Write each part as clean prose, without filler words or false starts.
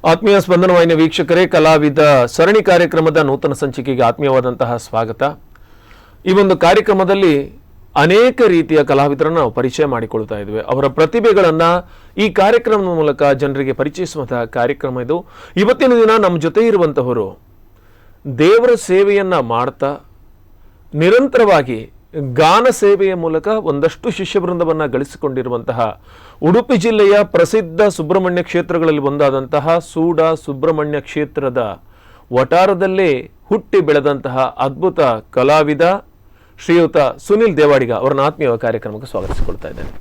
ಆತ್ಮೀಯ ಸ್ಪಂದನವಾಹಿನಿ ವೀಕ್ಷಕರೇ, ಕಲಾವಿದ ಸರಣಿ ಕಾರ್ಯಕ್ರಮದ ನೂತನ ಸಂಚಿಕೆಗೆ ಆತ್ಮೀಯವಾದಂತಹ ಸ್ವಾಗತ. ಈ ಒಂದು ಕಾರ್ಯಕ್ರಮದಲ್ಲಿ ಅನೇಕ ರೀತಿಯ ಕಲಾವಿದರನ್ನು ನಾವು ಪರಿಚಯ ಮಾಡಿಕೊಳ್ತಾ ಇದ್ವಿ. ಅವರ ಪ್ರತಿಭೆಗಳನ್ನು ಈ ಕಾರ್ಯಕ್ರಮದ ಮೂಲಕ ಜನರಿಗೆ ಪರಿಚಯಿಸುವಂತಹ ಕಾರ್ಯಕ್ರಮ ಇದು. ಇವತ್ತಿನ ದಿನ ನಮ್ಮ ಜೊತೆ ಇರುವಂತಹವರು ದೇವರ ಸೇವೆಯನ್ನ ಮಾಡ್ತಾ ನಿರಂತರವಾಗಿ ಗಾನ ಸೇವೆಯ ಮೂಲಕ ಒಂದಷ್ಟು ಶಿಷ್ಯವೃಂದವನ್ನು ಗಳಿಸಿಕೊಂಡಿರುವಂತಹ ಉಡುಪಿ ಜಿಲ್ಲೆಯ ಪ್ರಸಿದ್ಧ ಸುಬ್ರಹ್ಮಣ್ಯ ಕ್ಷೇತ್ರಗಳಲ್ಲಿ ಒಂದಾದಂತಹ ಸೂಡ ಸುಬ್ರಹ್ಮಣ್ಯ ಕ್ಷೇತ್ರದ ವಟಾರದಲ್ಲೇ ಹುಟ್ಟಿ ಬೆಳೆದಂತಹ ಅದ್ಭುತ ಕಲಾವಿದ ಶ್ರೀಯುತ ಸುನಿಲ್ ದೇವಾಡಿಗ ಅವರನ್ನ ಆತ್ಮೀಯ ಕಾರ್ಯಕ್ರಮಕ್ಕೆ ಸ್ವಾಗತಿಸಿಕೊಳ್ತಾ ಇದ್ದೇನೆ.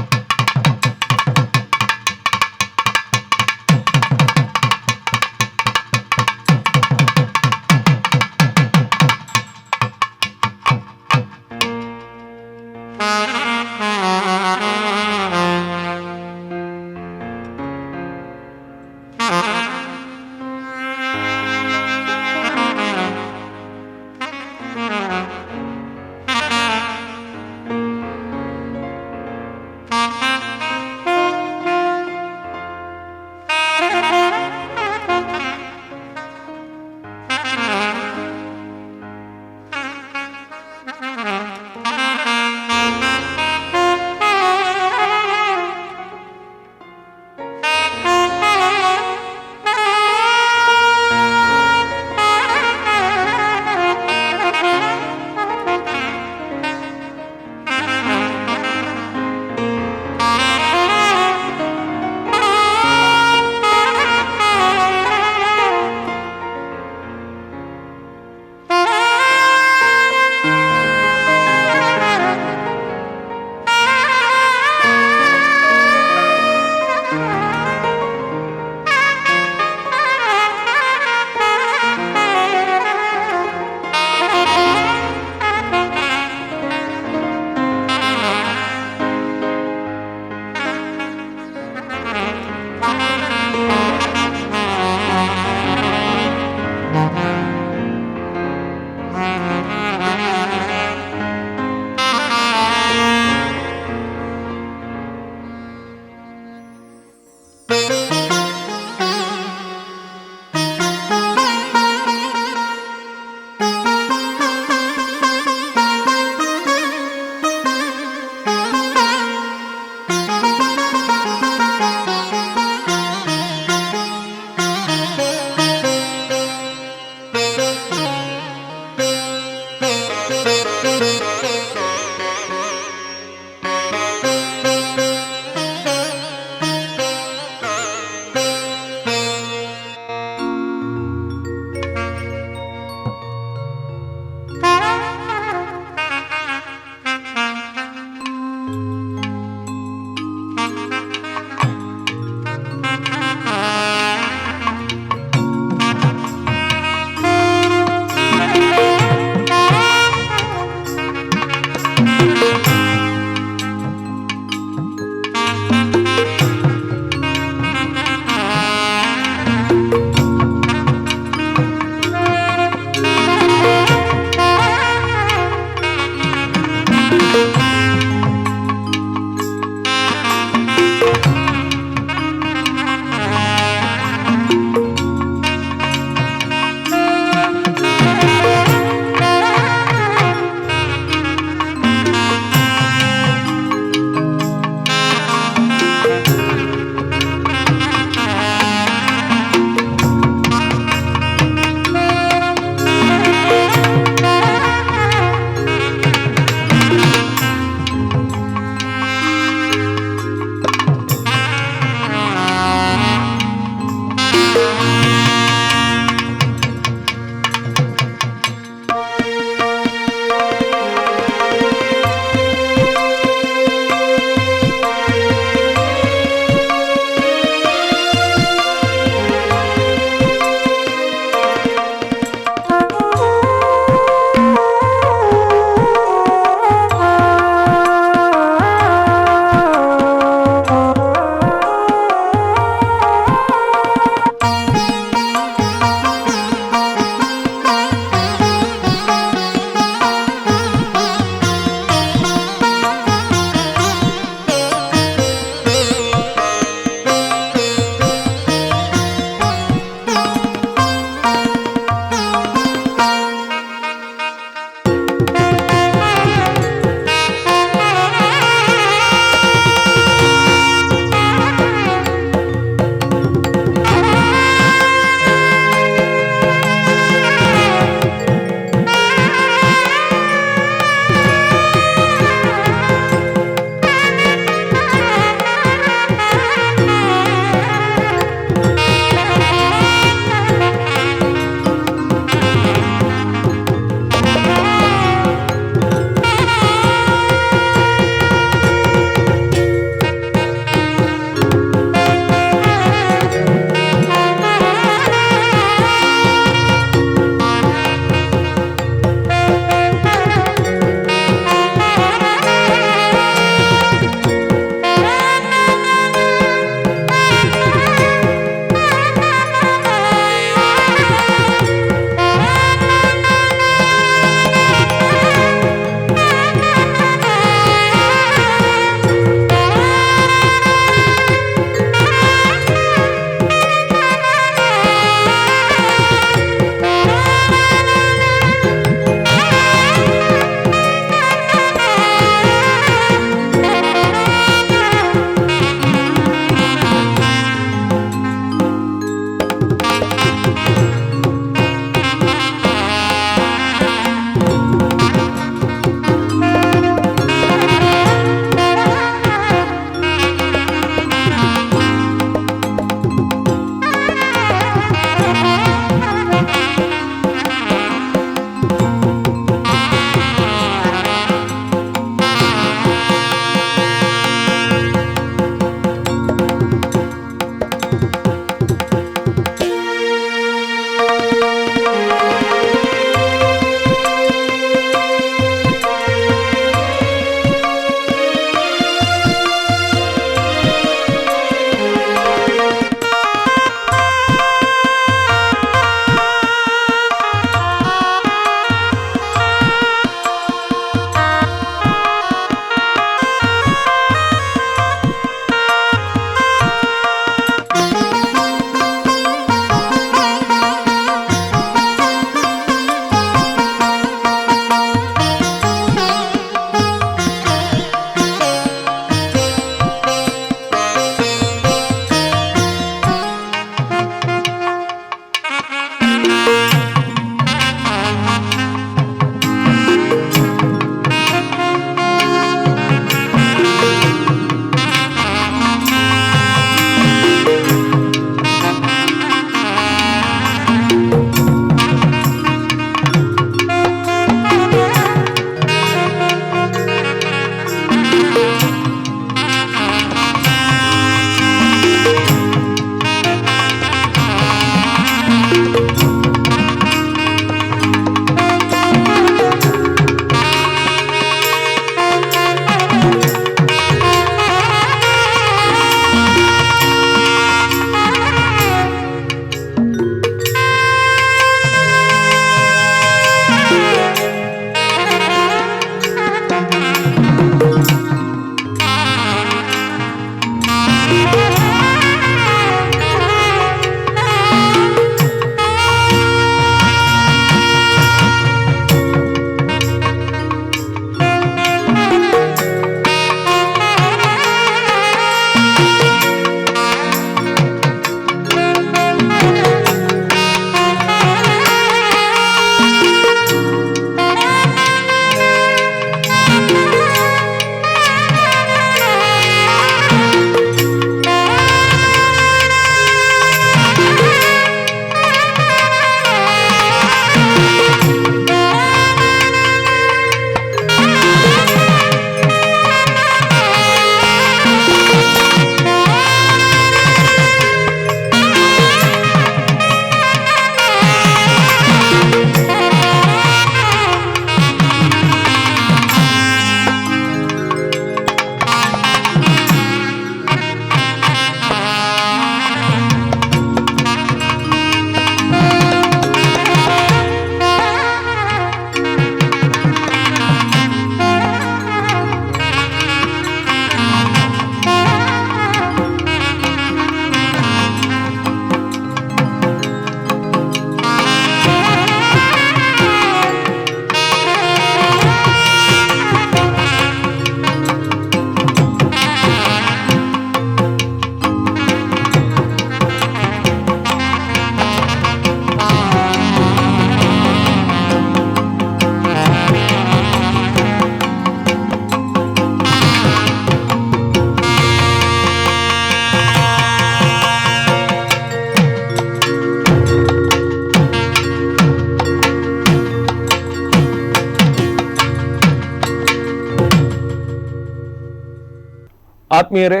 ಆತ್ಮೀಯರೇ,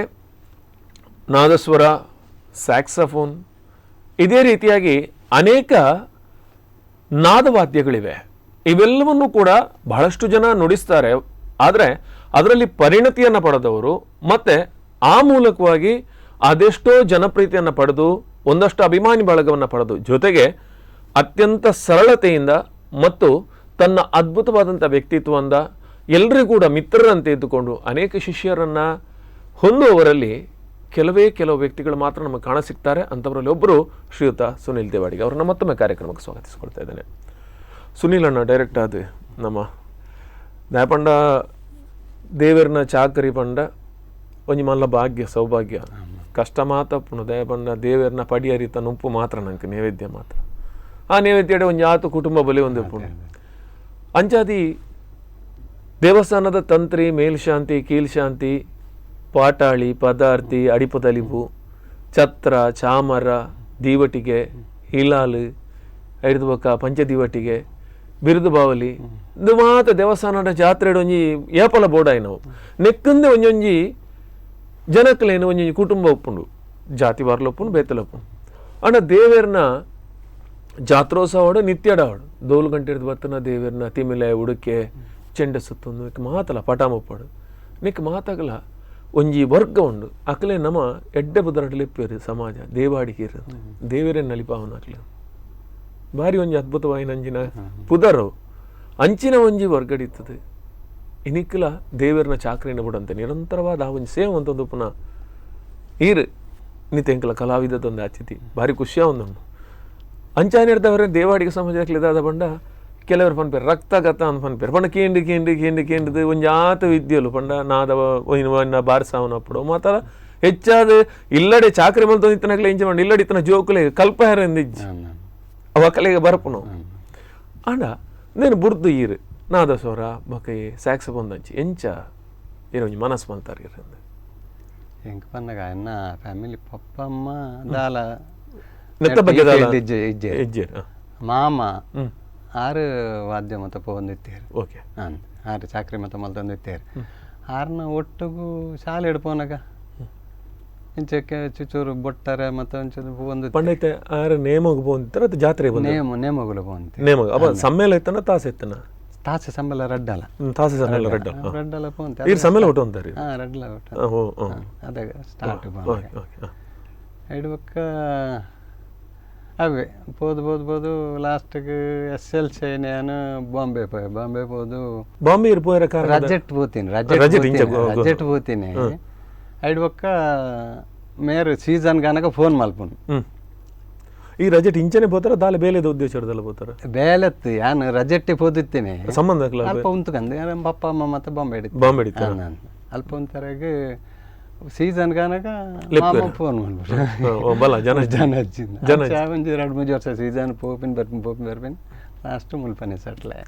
ನಾದಸ್ವರ, ಸ್ಯಾಕ್ಸಫೋನ್ ಇದೇ ರೀತಿಯಾಗಿ ಅನೇಕ ನಾದವಾದ್ಯಗಳಿವೆ. ಇವೆಲ್ಲವನ್ನೂ ಕೂಡ ಬಹಳಷ್ಟು ಜನ ನುಡಿಸ್ತಾರೆ. ಆದರೆ ಅದರಲ್ಲಿ ಪರಿಣತಿಯನ್ನು ಪಡೆದವರು ಮತ್ತು ಆ ಮೂಲಕವಾಗಿ ಅದೆಷ್ಟೋ ಜನಪ್ರೀತಿಯನ್ನು ಪಡೆದು ಒಂದಷ್ಟು ಅಭಿಮಾನಿ ಬಳಗವನ್ನು ಪಡೆದು ಜೊತೆಗೆ ಅತ್ಯಂತ ಸರಳತೆಯಿಂದ ಮತ್ತು ತನ್ನ ಅದ್ಭುತವಾದಂಥ ವ್ಯಕ್ತಿತ್ವದಿಂದ ಎಲ್ಲರಿಗೂ ಕೂಡ ಮಿತ್ರರಂತೆ ಇದ್ದುಕೊಂಡು ಅನೇಕ ಶಿಷ್ಯರನ್ನು ಹೊಂದುವವರಲ್ಲಿ ಕೆಲವೇ ಕೆಲವು ವ್ಯಕ್ತಿಗಳು ಮಾತ್ರ ನಮಗೆ ಕಾಣ ಸಿಗ್ತಾರೆ. ಅಂಥವರಲ್ಲಿ ಒಬ್ಬರು ಶ್ರೀಯುತ ಸುನಿಲ್ ದೇವಾಡಿಗ ಅವರನ್ನು ಮತ್ತೊಮ್ಮೆ ಕಾರ್ಯಕ್ರಮಕ್ಕೆ ಸ್ವಾಗತಿಸಿಕೊಳ್ತಾ ಇದ್ದೇನೆ. ಸುನಿಲ್ ಅಣ್ಣ, ಡೈರೆಕ್ಟ್ ಅದು ನಮ್ಮ ದಾಯಪಂಡ ದೇವರನ್ನ ಚಾಕರಿ ಪಂಡ ಒಂಜಿ ಮಲ್ಲ ಭಾಗ್ಯ, ಸೌಭಾಗ್ಯ. ಕಷ್ಟ ಮಾತಪ್ಪುನು ದಯಪಂಡ ದೇವರನ್ನ ಪಡಿಯರಿತ ನುಪ್ಪು ಮಾತ್ರ ನಂಗೆ ನೈವೇದ್ಯ ಮಾತ್ರ. ಆ ನೈವೇದ್ಯಡೆ ಒಂಜಿ ಆತು ಕುಟುಂಬ ಬಲಿ ಒಂದು ಉಪ್ಪುಂಡು. ಅಂಚಾದಿ ದೇವಸ್ಥಾನದ ತಂತ್ರಿ, ಮೇಲ್ಶಾಂತಿ, ಕೀಳ್ಶಾಂತಿ, ಪಾಟಾಳಿ, ಪದಾರ್ಥಿ, ಅಡಿಪದಲಿಪು, ಛತ್ರ, ಚಾಮರ, ದೀವಟಿಗೆ, ಹಿಲಾಲು, ಐದು ಬೊಕ್ಕ ಪಂಚದೀವಟಿಗೆ, ಬಿರುದು ಬಾವಲಿ, ಇದು ಮಾತ ದೇವಸ್ಥಾನದ ಜಾತ್ರೆ ಒಂಜಿ ಏಪಲ ಬೋಡಾಯಿನವು. ನೆಕ್ಕಂದೆ ಒಂಜೊಂಜಿ ಜನಕ್ಲೇನು ಒಂಜೊಂಜಿ ಕುಟುಂಬ ಉಪ್ಪುಂಡು, ಜಾತಿ ಬಾರ್ಲ ಉಪ್ಪುಂಡು, ಬೇತಲ ಉಪ್ಪುಂಡು. ಅಂಡ ದೇವೆರ್ನ ಜಾತ್ರೋತ್ಸವಡು ನಿತ್ಯಡಾವಡು ದೋಲು ಗಂಟೆ ಹಿಡ್ದು ಬತ್ತನ ದೇವೆರ್ನ ತಿಮಿಲೆ ಉಡುಕೆ ಚೆಂಡೆ ಸುತ್ತೊಂದು ನಿಕ್ ಮಾತಲ ಪಟಾಮಪ್ಪಡು ನಿಕ್ ಮಾತಾಗಲ ಒಂಜಿ ವರ್ಗ ಉಂಡು. ಅಕಲೆ ನಮ ಎಡ್ಡೆ ಬುದರಡ್ಲಿಪ್ಪೇರು ಸಮಾಜ ದೇವಾಡಿಗೇರು ದೇವರೇ ನಲಿಪಾವನ ಅಕ್ಲೆ ಬಾರಿ ಒಂಜಿ ಅದ್ಭುತವಾಯಿನ ಅಂಚಿನ ಪುದರು ಅಂಚಿನ ಒಂಜಿ ವರ್ಗಡಿತ್ತದೆ. ಇನಿಕ್ಲ ದೇವರನ ಚಾಕ್ರಿನ ಬುಡಂತೆ ನಿರಂತರವಾದ ಆ ಒಂಜಿ ಸೇವೆ ಅಂತಂದು ಪುನಃ ಈರು ನಿತ್ಯಂಕಲ ಕಲಾವಿದದೊಂದು ಅತಿಥಿ ಭಾರಿ ಖುಷಿಯ ಒಂದುಂಡು. ಅಂಚಾನೆ ಹಿಡ್ದವರೆ ದೇವಾಡಿಗ ಸಮಾಜಕ್ಕೆ ಇದಾದ ಬಂಡ ಕೆಲವರು ಪನ್ಪೇರು ರಕ್ತಗತ ಅಂತ ಪನ್ಪೇರು ಪಂಡ ಕೇಂಡು ಕೇಂಡು ಕೇಂಡು ಕೇಂಡದು ಒಂಜಿ ಆತ ವಿದ್ಯೆಲು ಪಂಡ ನಾದವ ಒಯ್ನ ಬಾರ್ಸಾವನ ಅಪ್ಪಡು ಮಾತಾಲ ಹೆಚ್ಚಾದ ಇಲ್ಲಡೆ ಚಾಕ್ರಿ ಮಲ್ತೊಂದು ಇತ್ತನಕ್ಲೆ ಇಂಚ ಮಂಡ ಇಲ್ಲಡೆ ಇತ್ತನ ಜೋಕುಲೆ ಕಲ್ಪಹರ ಎಂದಿಜ್ಜಿ ಅವಕಲೆಗೆ ಬರಪುನು. ಆಂಡ ನೇನು ಬುಡ್ದು ಈರು ನಾದಸ್ವರ ಬೊಕ ಸ್ಯಾಕ್ಸಫೋನ್ ದಂಚಿ ಎಂಚ ಈರು ಒಂಜಿ ಮನಸ್ಸು ಮಲ್ತಾರ್ ಇರಂದು. ಎಂಕ್ ಪನ್ನಗ ಎನ್ನ ಫ್ಯಾಮಿಲಿ ಪಪ್ಪ ಅಮ್ಮ ದಾಲ ನೆತ್ತ ಬಗ್ಗೆ ದಾಲ ಇಜ್ಜೆ ಇಜ್ಜೆರ್. ಮಾಮ ಆರು ವಾದ್ಯ ಮತ ಪೋವೊಂದಿತ್ತೇರು. ಓಕೆ. ಆರು ಚಾಕ್ರಿ ಮತ ಮಲ್ತೊಂದಿತ್ತೇರು. ಆರ್ನ ಒಟ್ಟುಗು ಶಾಲೆ ಪೋನಗ ಇಂಚಕ್ಕೆ ಚುಚೂರು ಬೊಟ್ಟರೆ ಮತ್ತೆ ಒಂಚೂರು ಪೋವೊಂದು. ಪಂಡೈತೆ ಆರು ನೇಮಗ್ ಪೋವೊಂದಿತ್ತರ ಅತ್ತ ಜಾತ್ರೆ ಬಂದ ನೇಮ ನೇಮಗುಲು ಪೋವೊಂದಿತ್ತೆ. ನೇಮಗ್ ಅಪ್ಪ ಸಮ್ಮೇಲ ಇತ್ತನ ತಾಸೆ ಇತ್ತನ? ತಾಸೆ ಸಂಬಳ ರಡ್ಡಲ. ತಾಸೆ ಸಮ್ಮೇಲ ರಡ್ಡಲ. ರಡ್ಡಲ ಪೋವೊಂತೆ. ಈರ್ ಸಮ್ಮೇಲ ಒಟ್ಟು ಅಂತಾರೆ. ಹಾ, ರಡ್ಡಲ ಒಟ್ಟು. ಅದೇ ಸ್ಟಾರ್ಟ್ ಪೋನಗ. ಓಕೆ. ಐಡು ಬೊಕ್ಕ ಅವೇ ಪೋದು ಪೋದು ಪೋದು ಲಾಸ್ಟ್ಗೆ ಎಸ್ ಎಲ್ ಸಿ ನಾನು ಬಾಂಬೆ ಪೋಯೆ. ಬಾಂಬೆ ಪೋದು ಬಾಂಬೆ ಇರ್ ಪೋಯರ ಕಾರಣ ರಜೆಟ್ ಪೋತೀನಿ, ರಜೆಟ್ ರಜೆಟ್ ಪೋತೀನಿ. ಐಡು ಬೊಕ್ಕ ಮೇರು ಸೀಸನ್ ಗನಕ ಫೋನ್ ಮಲ್ಪುನು. ಈ ರಜೆಟ್ ಇಂಚನೆ ಪೋತಾರ ದಾಲೆ ಬೇಲೆದ ಉದ್ದೇಶದಲ್ಲ ಪೋತಾರ? ಬೇಲೆತ್ತು ಯಾನ್ ರಜೆಟ್ಟಿ ಪೋದಿತ್ತೇನೆ ಸಂಬಂಧ ಅಲ್ಪ ಉಂತುಕಂದು ಪಪ್ಪ ಅಮ್ಮ ಮತ್ತೆ ಬಾಂಬೆ ಹಿಡಿತು. ಬಾಂಬೆ ಹಿಡಿತು. ಅಲ್ಪ ಉಂತರಾಗ ಸೀಸನ್ ಗನಕ ಮಾಮ ಫೋನ್ ಮಲ್ಪುನು. ಬಲ ಜನ ಜನ ಜನ ಒಂಜಿ ಎರಡು ಮೂಜಿ ವರ್ಷ ಸೀಸನ್ ಪೋಪಿನ ಬರ್ಪಿನ ಪೋಪಿನ ಬರ್ಪಿನ ಲಾಸ್ಟ್ ಮುಲ್ಪನೆ ಸಟ್ಲೆ.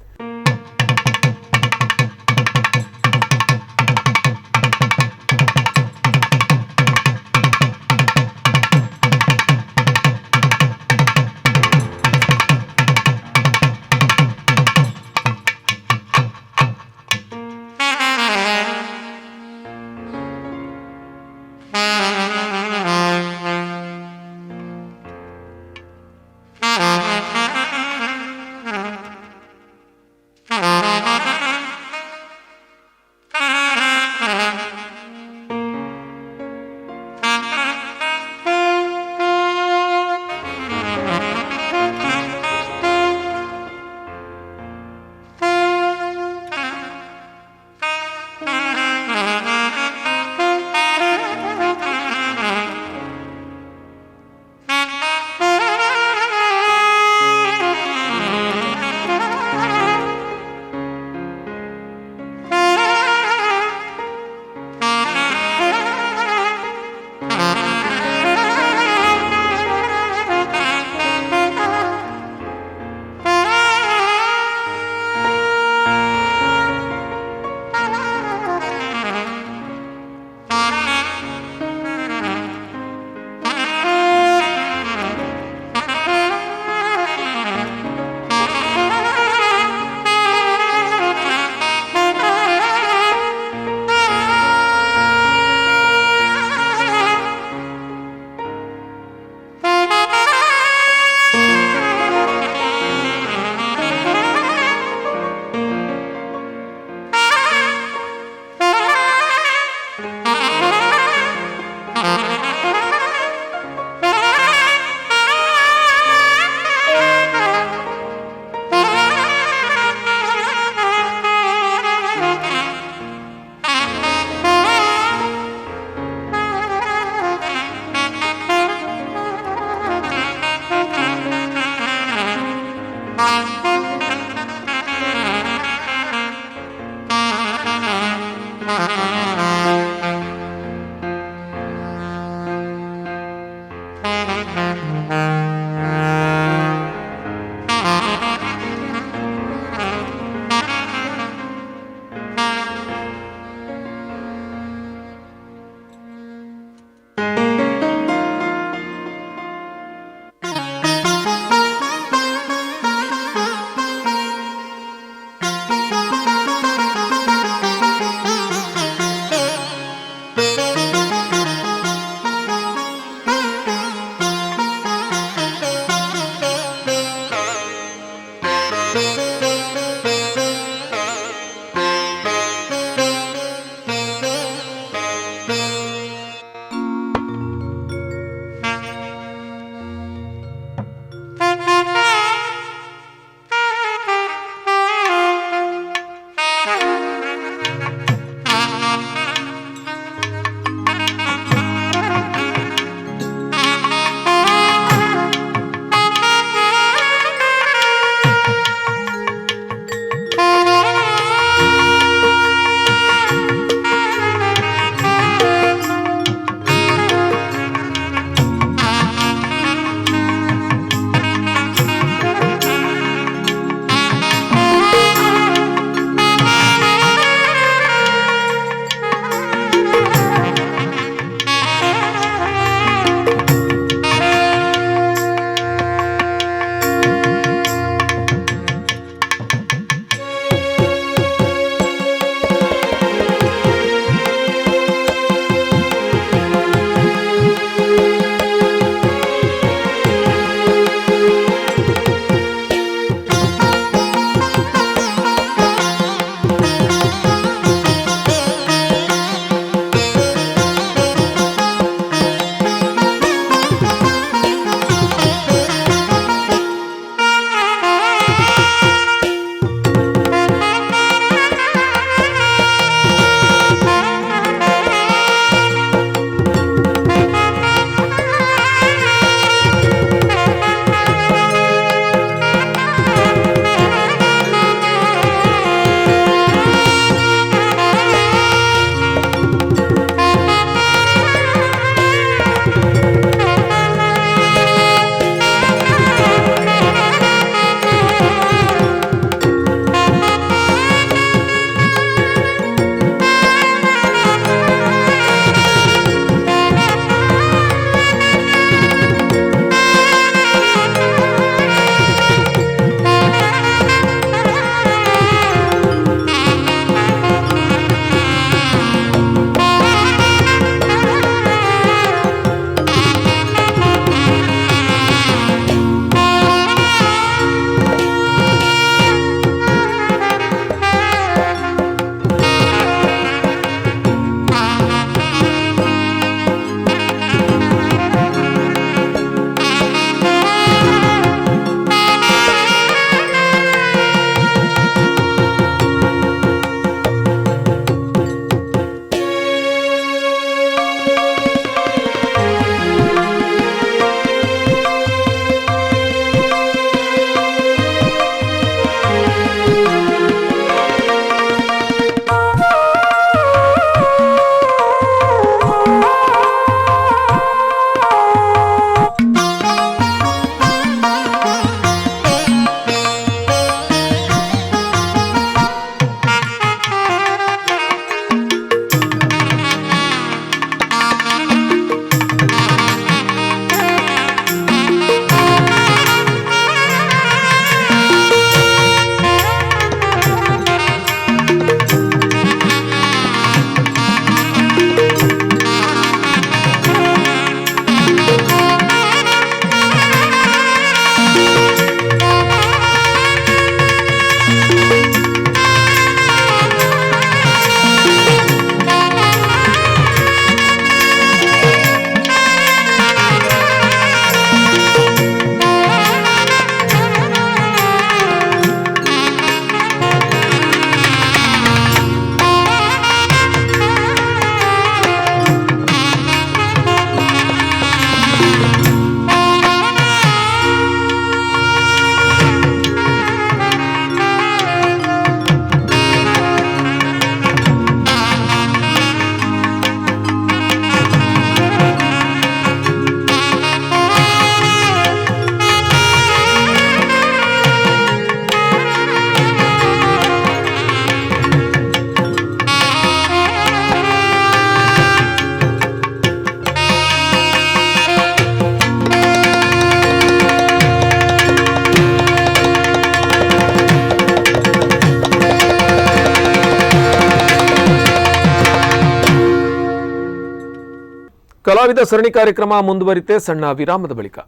ಕಲಾವಿದ ಸರಣಿ ಕಾರ್ಯಕ್ರಮ ಮುಂದುವರಿತೆ ಸಣ್ಣ ವಿರಾಮದ ಬಳಿಕ.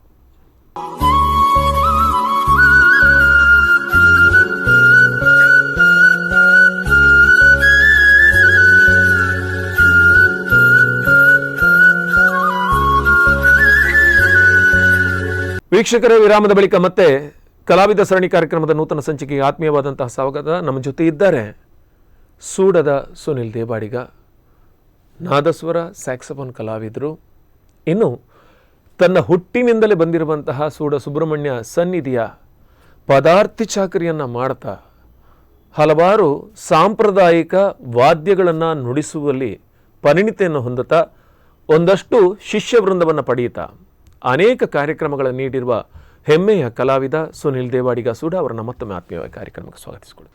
ವೀಕ್ಷಕರೇ, ವಿರಾಮದ ಬಳಿಕ ಮತ್ತೆ ಕಲಾವಿದ ಸರಣಿ ಕಾರ್ಯಕ್ರಮದ ನೂತನ ಸಂಚಿಕೆಗೆ ಆತ್ಮೀಯವಾದಂತಹ ಸ್ವಾಗತ. ನಮ್ಮ ಜೊತೆ ಇದ್ದಾರೆ ಸೂಡದ ಸುನಿಲ್ ದೇವಾಡಿಗ, ನಾದಸ್ವರ ಸ್ಯಾಕ್ಸಫೋನ್ ಕಲಾವಿದರು. ಇನ್ನು ತನ್ನ ಹುಟ್ಟಿನಿಂದಲೇ ಬಂದಿರುವಂತಹ ಸೂಡ ಸುಬ್ರಹ್ಮಣ್ಯ ಸನ್ನಿಧಿಯ ಪದಾರ್ಥಿ ಚಾಕರಿಯನ್ನು ಮಾಡ್ತಾ ಹಲವಾರು ಸಾಂಪ್ರದಾಯಿಕ ವಾದ್ಯಗಳನ್ನು ನುಡಿಸುವಲ್ಲಿ ಪರಿಣಿತಿಯನ್ನು ಹೊಂದುತ್ತಾ ಒಂದಷ್ಟು ಶಿಷ್ಯ ವೃಂದವನ್ನು ಪಡೆಯುತ್ತಾ ಅನೇಕ ಕಾರ್ಯಕ್ರಮಗಳನ್ನು ನೀಡಿರುವ ಹೆಮ್ಮೆಯ ಕಲಾವಿದ ಸುನಿಲ್ ದೇವಾಡಿಗ ಸೂಡ ಅವರನ್ನು ಮತ್ತೊಮ್ಮೆ ಆತ್ಮೀಯವಾಗಿ ಕಾರ್ಯಕ್ರಮಕ್ಕೆ ಸ್ವಾಗತಿಸಿಕೊಳ್ಳಿ.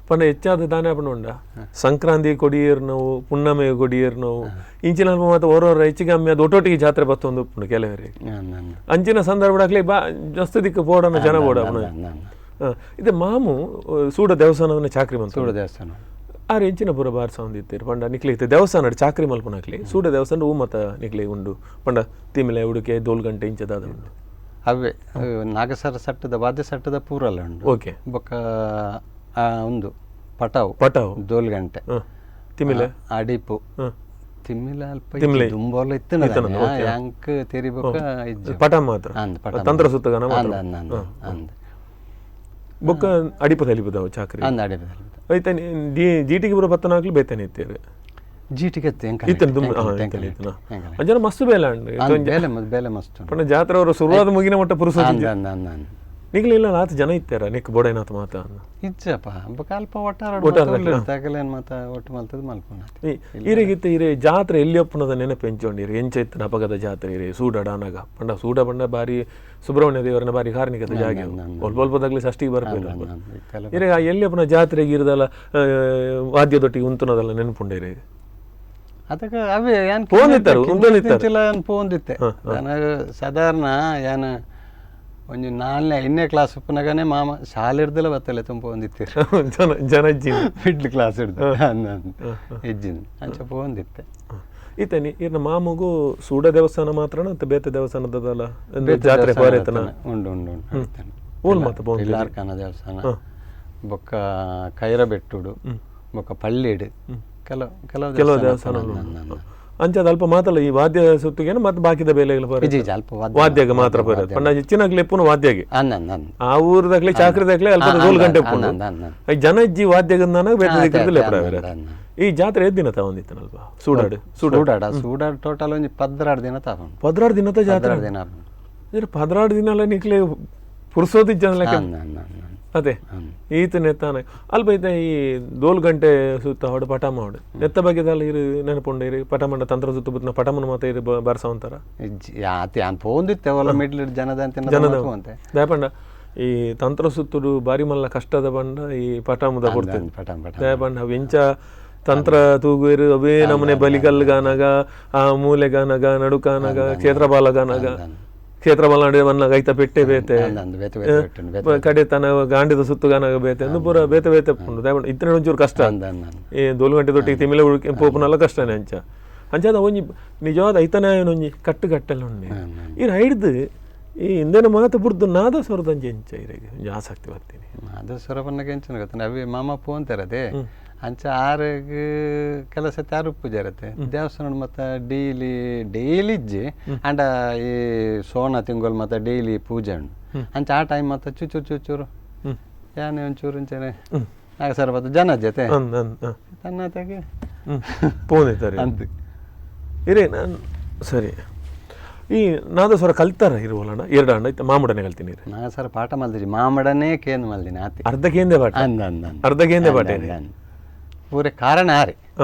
ಪಂಡ ಹೆಚ್ಚಾದ ದಾನೆ ಆಪುಂಡು ಉಂಡ ಸಂಕ್ರಾಂತಿ ಕೊಡಿಯೇರ್ ನೋವು, ಪುಣ್ಣಮೆ ಕೊಡಿಯೇರ್ ನೋವು, ಇಂಚಿನ ಅಲ್ಪ ಮಾತ ಓರೋರ ಹೆಚ್ಚಿಗೆ ಕಮ್ಮಿ ಅದು ಒಟ್ಟೊಟ್ಟಿಗೆ ಜಾತ್ರೆ ಬತ್ತೊಂದು ಉಪ್ಪುಂಡು ಕೆಲವರಿಗೆ. ಅಂಚಿನ ಸಂದರ್ಭ ಬಾ ಜಾಸ್ತಿ ದಿಕ್ಕು ಬೋಡನ ಜನ ಬೋಡ. ಇದು ಮಾಮು ಸೂಡ ದೇವಸ್ಥಾನವನ್ನ ಚಾಕ್ರಿ ಬಂತು. ಸೂಡ ದೇವಸ್ಥಾನ ಆರು ಎಂಚಿನ ಪೂರ ಬಾರ್ಸ ಒಂದಿತ್ತೀರು ಪಂಡ ನಿಕ್ಲಿ ಇತ್ತೆ ದೇವಸ್ಥಾನ ಚಾಕ್ರಿ ಮಲ್ಪುನಕ್ಲಿ ಸೂಡ ದೇವಸ್ಥಾನ ಹೂ ಮತ ನಿಕ್ಲಿ ಉಂಡು ಪಂಡ ತಿಮಿಲೆ ಉಡುಕೆ ದೋಲ್ಗಂಟೆ ಇಂಚದಾದ ಉಂಡು. ಅವೇ ನಾಗಸರ ಸಟ್ಟದ ವಾದ್ಯ ಸಟ್ಟದ ಪೂರಲ್ಲ ಉಂಡು. ಓಕೆ. ಬೊಕ್ಕ ಉಂದು ಪಟಾವು ಪಟಾವು ದೋಲ್ಗಂಟೆ ತಿಮಿಲೆ ಅಡಿಪು ತಿಮ್ಮಿಲ ಅಲ್ಪ ದುಂಬೋಲ ಇತ್ತು ಯಾಂಕ್ ತೆರಿಬೊಕ್ಕ ಇಜ್ಜಿ ಪಟ ಮಾತ್ರ ತಂತ್ರ ಸುತ್ತಗನ ಅಂದ ಅಂದ ಬೊಕ್ಕ ಅಡಿಪು ತಲಿಪುದವು ಚಾಕ್ರಿ ಅಂದ ಅಡಿಪು ತಲಿಪುದ ಐತನೆ ಜೀಟಿಗೆ ಬರೋ ಬತ್ತನಾಗ್ಲಿ ಬೇತನೆ ಇತ್ತೇರು ಜೀಟಿಗೆ ಅಂಜನ ಮಸ್ತ್ ಬೇಲೆ ಉಂಡು. ಬೇಲೆ ಬೇಲೆ ಮಸ್ತ್ ಪಂಡ ಜಾತ್ರೆ ಅವರು ಶುರುವಾದ ಮುಗಿನ ಮಟ್ಟ ಪುರುಷ ನಿಗ್ಲ ಇಲ್ಲ ಆತ ಜನ ಇತ್ತಾರ ನಿಕ್ ಬೋಡೈನಾಥ ಮಾತ ಇಜ್ಜಪ್ಪ ಬೊಕ್ಕ ಅಲ್ಪ ಒಟ್ಟಾರ ತಗಲೇನ್ ಮಾತ ಒಟ್ಟು ಮಲ್ತದ ಮಲ್ಪುನ ಈರೆಗಿತ್ತ ಇರೆ ಜಾತ್ರೆ ಎಲ್ಲಿ ಒಪ್ಪುನದ ನೆನಪು ಎಂಚೊಂಡಿರಿ ಎಂಚ ಇತ್ತು ನಪಗದ ಜಾತ್ರೆ ಇರೆ ಸೂಡಾಡ ಅನಗ ಪಂಡ ಸೂಡ ಪಂಡ ಬಾರಿ ಸುಬ್ರಹ್ಮಣ್ಯ ದೇವರನ್ನ ಬಾರಿ ಕಾರ್ಣಿಕದ ಜಾಗೆ ಅಲ್ಪ ಅಲ್ಪದಾಗ್ಲಿ ಷಷ್ಠಿಗೆ ಬರ್ಬೇಕು ಇರೆ ಆ ಎಲ್ಲಿ ಒಪ್ಪುನ ಜಾತ್ರೆಗೆ ಇರದಲ್ಲ ವಾದ್ಯದೊಟ್ಟಿಗೆ ಉಂತುನದಲ್ಲ ನೆನಪುಂಡಿರಿ. ಅದಕ್ಕೆ ಅವೇ ಏನ್ ಪೋಂದಿತ್ತರು ಪೋಂದಿತ್ತೆ ನನಗೆ ಸಾಧಾರಣ ಏನ್ ಒಂಜಿ ನಾಲ್ನೇ ಐದನೇ ಕ್ಲಾಸ್ ಉಪ್ಪುನಗನೆ ಮಾಮ ಶಾಲೆ ಹಿಡ್ದಲ್ಲ ಬತ್ತಲ್ಲ ತುಂಬ ಒಂದಿತ್ತೀರು ಜನ ಜನಜ್ಜಿ ಮಿಡ್ಲ್ ಕ್ಲಾಸ್ ಹಿಡ್ದು ಹೆಜ್ಜಿನ ಅಂಚ ಪೋಂದಿತ್ತೆ. ಈತನಿ ಇರ್ನ ಮಾಮಗೂ ಸೂಡ ದೇವಸ್ಥಾನ ಮಾತ್ರ ಅಂತ ಬೇತೆ ದೇವಸ್ಥಾನದಲ್ಲ ಜಾತ್ರೆ ಹೋರೇತನ ಉಂಡು ಉಂಡು ಉಂಡು ಓಲ್ ಮಾತ ಪೋಂದು ಇಲ್ಲಾರ್ಕನ ದೇವಸ್ಥಾನ ಬೊಕ್ಕ ಕೈರಬೆಟ್ಟುಡು ಬೊಕ್ಕ ಪಳ್ಳಿಡು ಕೆಲವು ಕೆಲವು ಕೆಲವು ದೇವಸ್ಥಾನ ಅಂಚಾದ ಅಲ್ಪ ಮಾತಲ್ಲ ಈ ವಾದ್ಯ ಸುತ್ತಿಗೆ ಮತ್ತೆ ಬಾಕಿದ ಬೇಲೆಗಳು ವಾದ್ಯಗೆ ಮಾತ್ರ ಬರೋದು ಪಂಡ ಹೆಚ್ಚಿನಾಗ್ಲಿ ಎಪ್ಪುನು ವಾದ್ಯಗೆ ಆ ಊರದಾಗ್ಲಿ ಚಾಕ್ರಿದಾಗ್ಲಿ ಅಲ್ಪ ದೋಲ್ ಗಂಟೆ ಎಪ್ಪುಂಡು ಜನ ಇಜ್ಜಿ ವಾದ್ಯಗಂದಾನ ಬೇತೆ ದಿಕ್ಕದಲ್ಲಿ ಎಪ್ಪಡ. ಈ ಜಾತ್ರೆ ಎದ್ದಿನ ತಾವಂದಿತ್ತನಲ್ಪ ಸೂಡಾಡು ಸೂಡಾಡ ಸೂಡಾಡು ಟೋಟಲ್ ಒಂಜಿ 16 ದಿನ ತಾವೊಂಡು. 16 ದಿನದ ಜಾತ್ರೆ ದಿನ 16 ದಿನ ಅಲ್ಲ ನಿಕ್ಲೆ ಪುರ್ಸೋದಿಜ್ಜನ ಅದೇ ಈತ ನೆತ್ತಾನೆ ಅಲ್ಪ ಐತೆ ಈ ದೋಲ್ ಗಂಟೆ ಸುತ್ತ ಹೊಡು ಪಟ ಮಾಡು ನೆತ್ತ ಬಗ್ಗೆದಲ್ಲ ಇರು ನೆನಪುಂಡು ಇರು ಪಟ ಮಂಡ ತಂತ್ರ ಸುತ್ತ ಬುತ್ತಿನ ಪಟಮನ ಮಾತ ಇರು ಬಾರ್ಸವಂತಾರ ಪೋಂದಿತ್ತೆ ಮಿಡ್ಲ್ ಜನದ ಜನದ ದಯಪಂಡ ಈ ತಂತ್ರ ಸುತ್ತುಡು ಬಾರಿ ಮಲ್ಲ ಕಷ್ಟದ ಬಂಡ ಈ ಪಟಮುದ ಕೊಡ್ತೇನೆ ದಯಪಂಡ ಅವು ಎಂಚ ತಂತ್ರ ತೂಗುರು ಅವೇ ನಮ್ಮನೆ ಬಲಿಕಲ್ಗಾನಗ ಆ ಮೂಲೆಗಾನಗ ನಡುಕಾನಗ ಕ್ಷೇತ್ರಪಾಲಗಾನಗ ಕ್ಷೇತ್ರಬಲ ನಡುವೆ ಬಂದಾಗ ಐತ ಪೆಟ್ಟೆ ಬೇತೆ ಕಡೆ ತನ ಗಾಂಡಿದ ಸುತ್ತುಗಾನಾಗ ಬೇತೆ ಅಂದು ಪೂರ ಬೇತೆ ಬೇತೆ ಉಂಡು. ದಯಪಂಡ ಇತ್ತನೆ ಒಂಚೂರು ಕಷ್ಟ ಈ ದೋಲು ಗಂಟೆ ದೊಟ್ಟಿಗೆ ತಿಮಿಲೆ ಉಳ್ಕೆ ಪೋಪುನಲ್ಲ ಕಷ್ಟನೇ ಅಂಚ ಅಂಚಾದ ಒಂಜಿ ನಿಜವಾದ ಐತನೇ ಒಂಜಿ ಕಟ್ಟು ಕಟ್ಟೆಲ್ಲ ಉಂಡೆ ಈ ರೈಡ್ದು ಈ ಹಿಂದೆನ ಮಾತು ಬುಡ್ದು ನಾದ ಸ್ವರದ ಅಂಚೆ ಎಂಚ ಇರೆಗೆ ಒಂಜಿ ಆಸಕ್ತಿ ಬರ್ತೀನಿ ನಾದ ಸ್ವರ ಪನ್ನಗ ಎಂಚನ ಗೊತ್ತ ಅವೇ ಮಾಮ ಪೋ ಅಂತಾರದೆ ಅಂಚ ಆರಿಗೆ ಕೆಲಸ ತಾರು ಪೂಜೆ ಇರುತ್ತೆ ದೇವಸ್ಥಾನ ಮತ್ತು ಡೈಲಿ ಡೈಲಿ ಇಜ್ಜಿ ಅಂಡ ಈ ಸೋಣ ತಿಂಗಳು ಮತ್ತು ಡೈಲಿ ಪೂಜೆ ಉಂಡು ಅಂಚ ಆ ಟೈಮ್ ಮತ್ತು ಚುಚೂರು ಚುಚೂರು ಯಾನೆ ಒಂಚೂರು ಒಂಚೇನೆ ನಾಗಸರ ಬತ್ತು ಜನ ಜೊತೆ ತನ್ನತೆಗೆ ಪೋನಿದ್ದಾರೆ ಅಂತ ಇರೇ ನಾನು ಸರಿ ಈ ನಾದಸ್ವರ ಕಲ್ತಾರ ಇರುವಲ್ಲ ಎರಡು ಅಣ್ಣ ಇತ್ತ ಮಾಮುಡನೆ ಕಲ್ತೀನಿ ನಾಗಸರ ಪಾಠ ಮಲ್ದಿರಿ ಮಾಮಡನೆ ಕೇಂದ್ರ ಮಲ್ದಿನಿ ಆತಿ ಅರ್ಧ ಕೇಂದ್ರ ಪಾಠ ಅರ್ಧ ಕೇಂದ್ರ ಪಾಠ ಪೂರೆ ಕಾರಣ ಆರಿ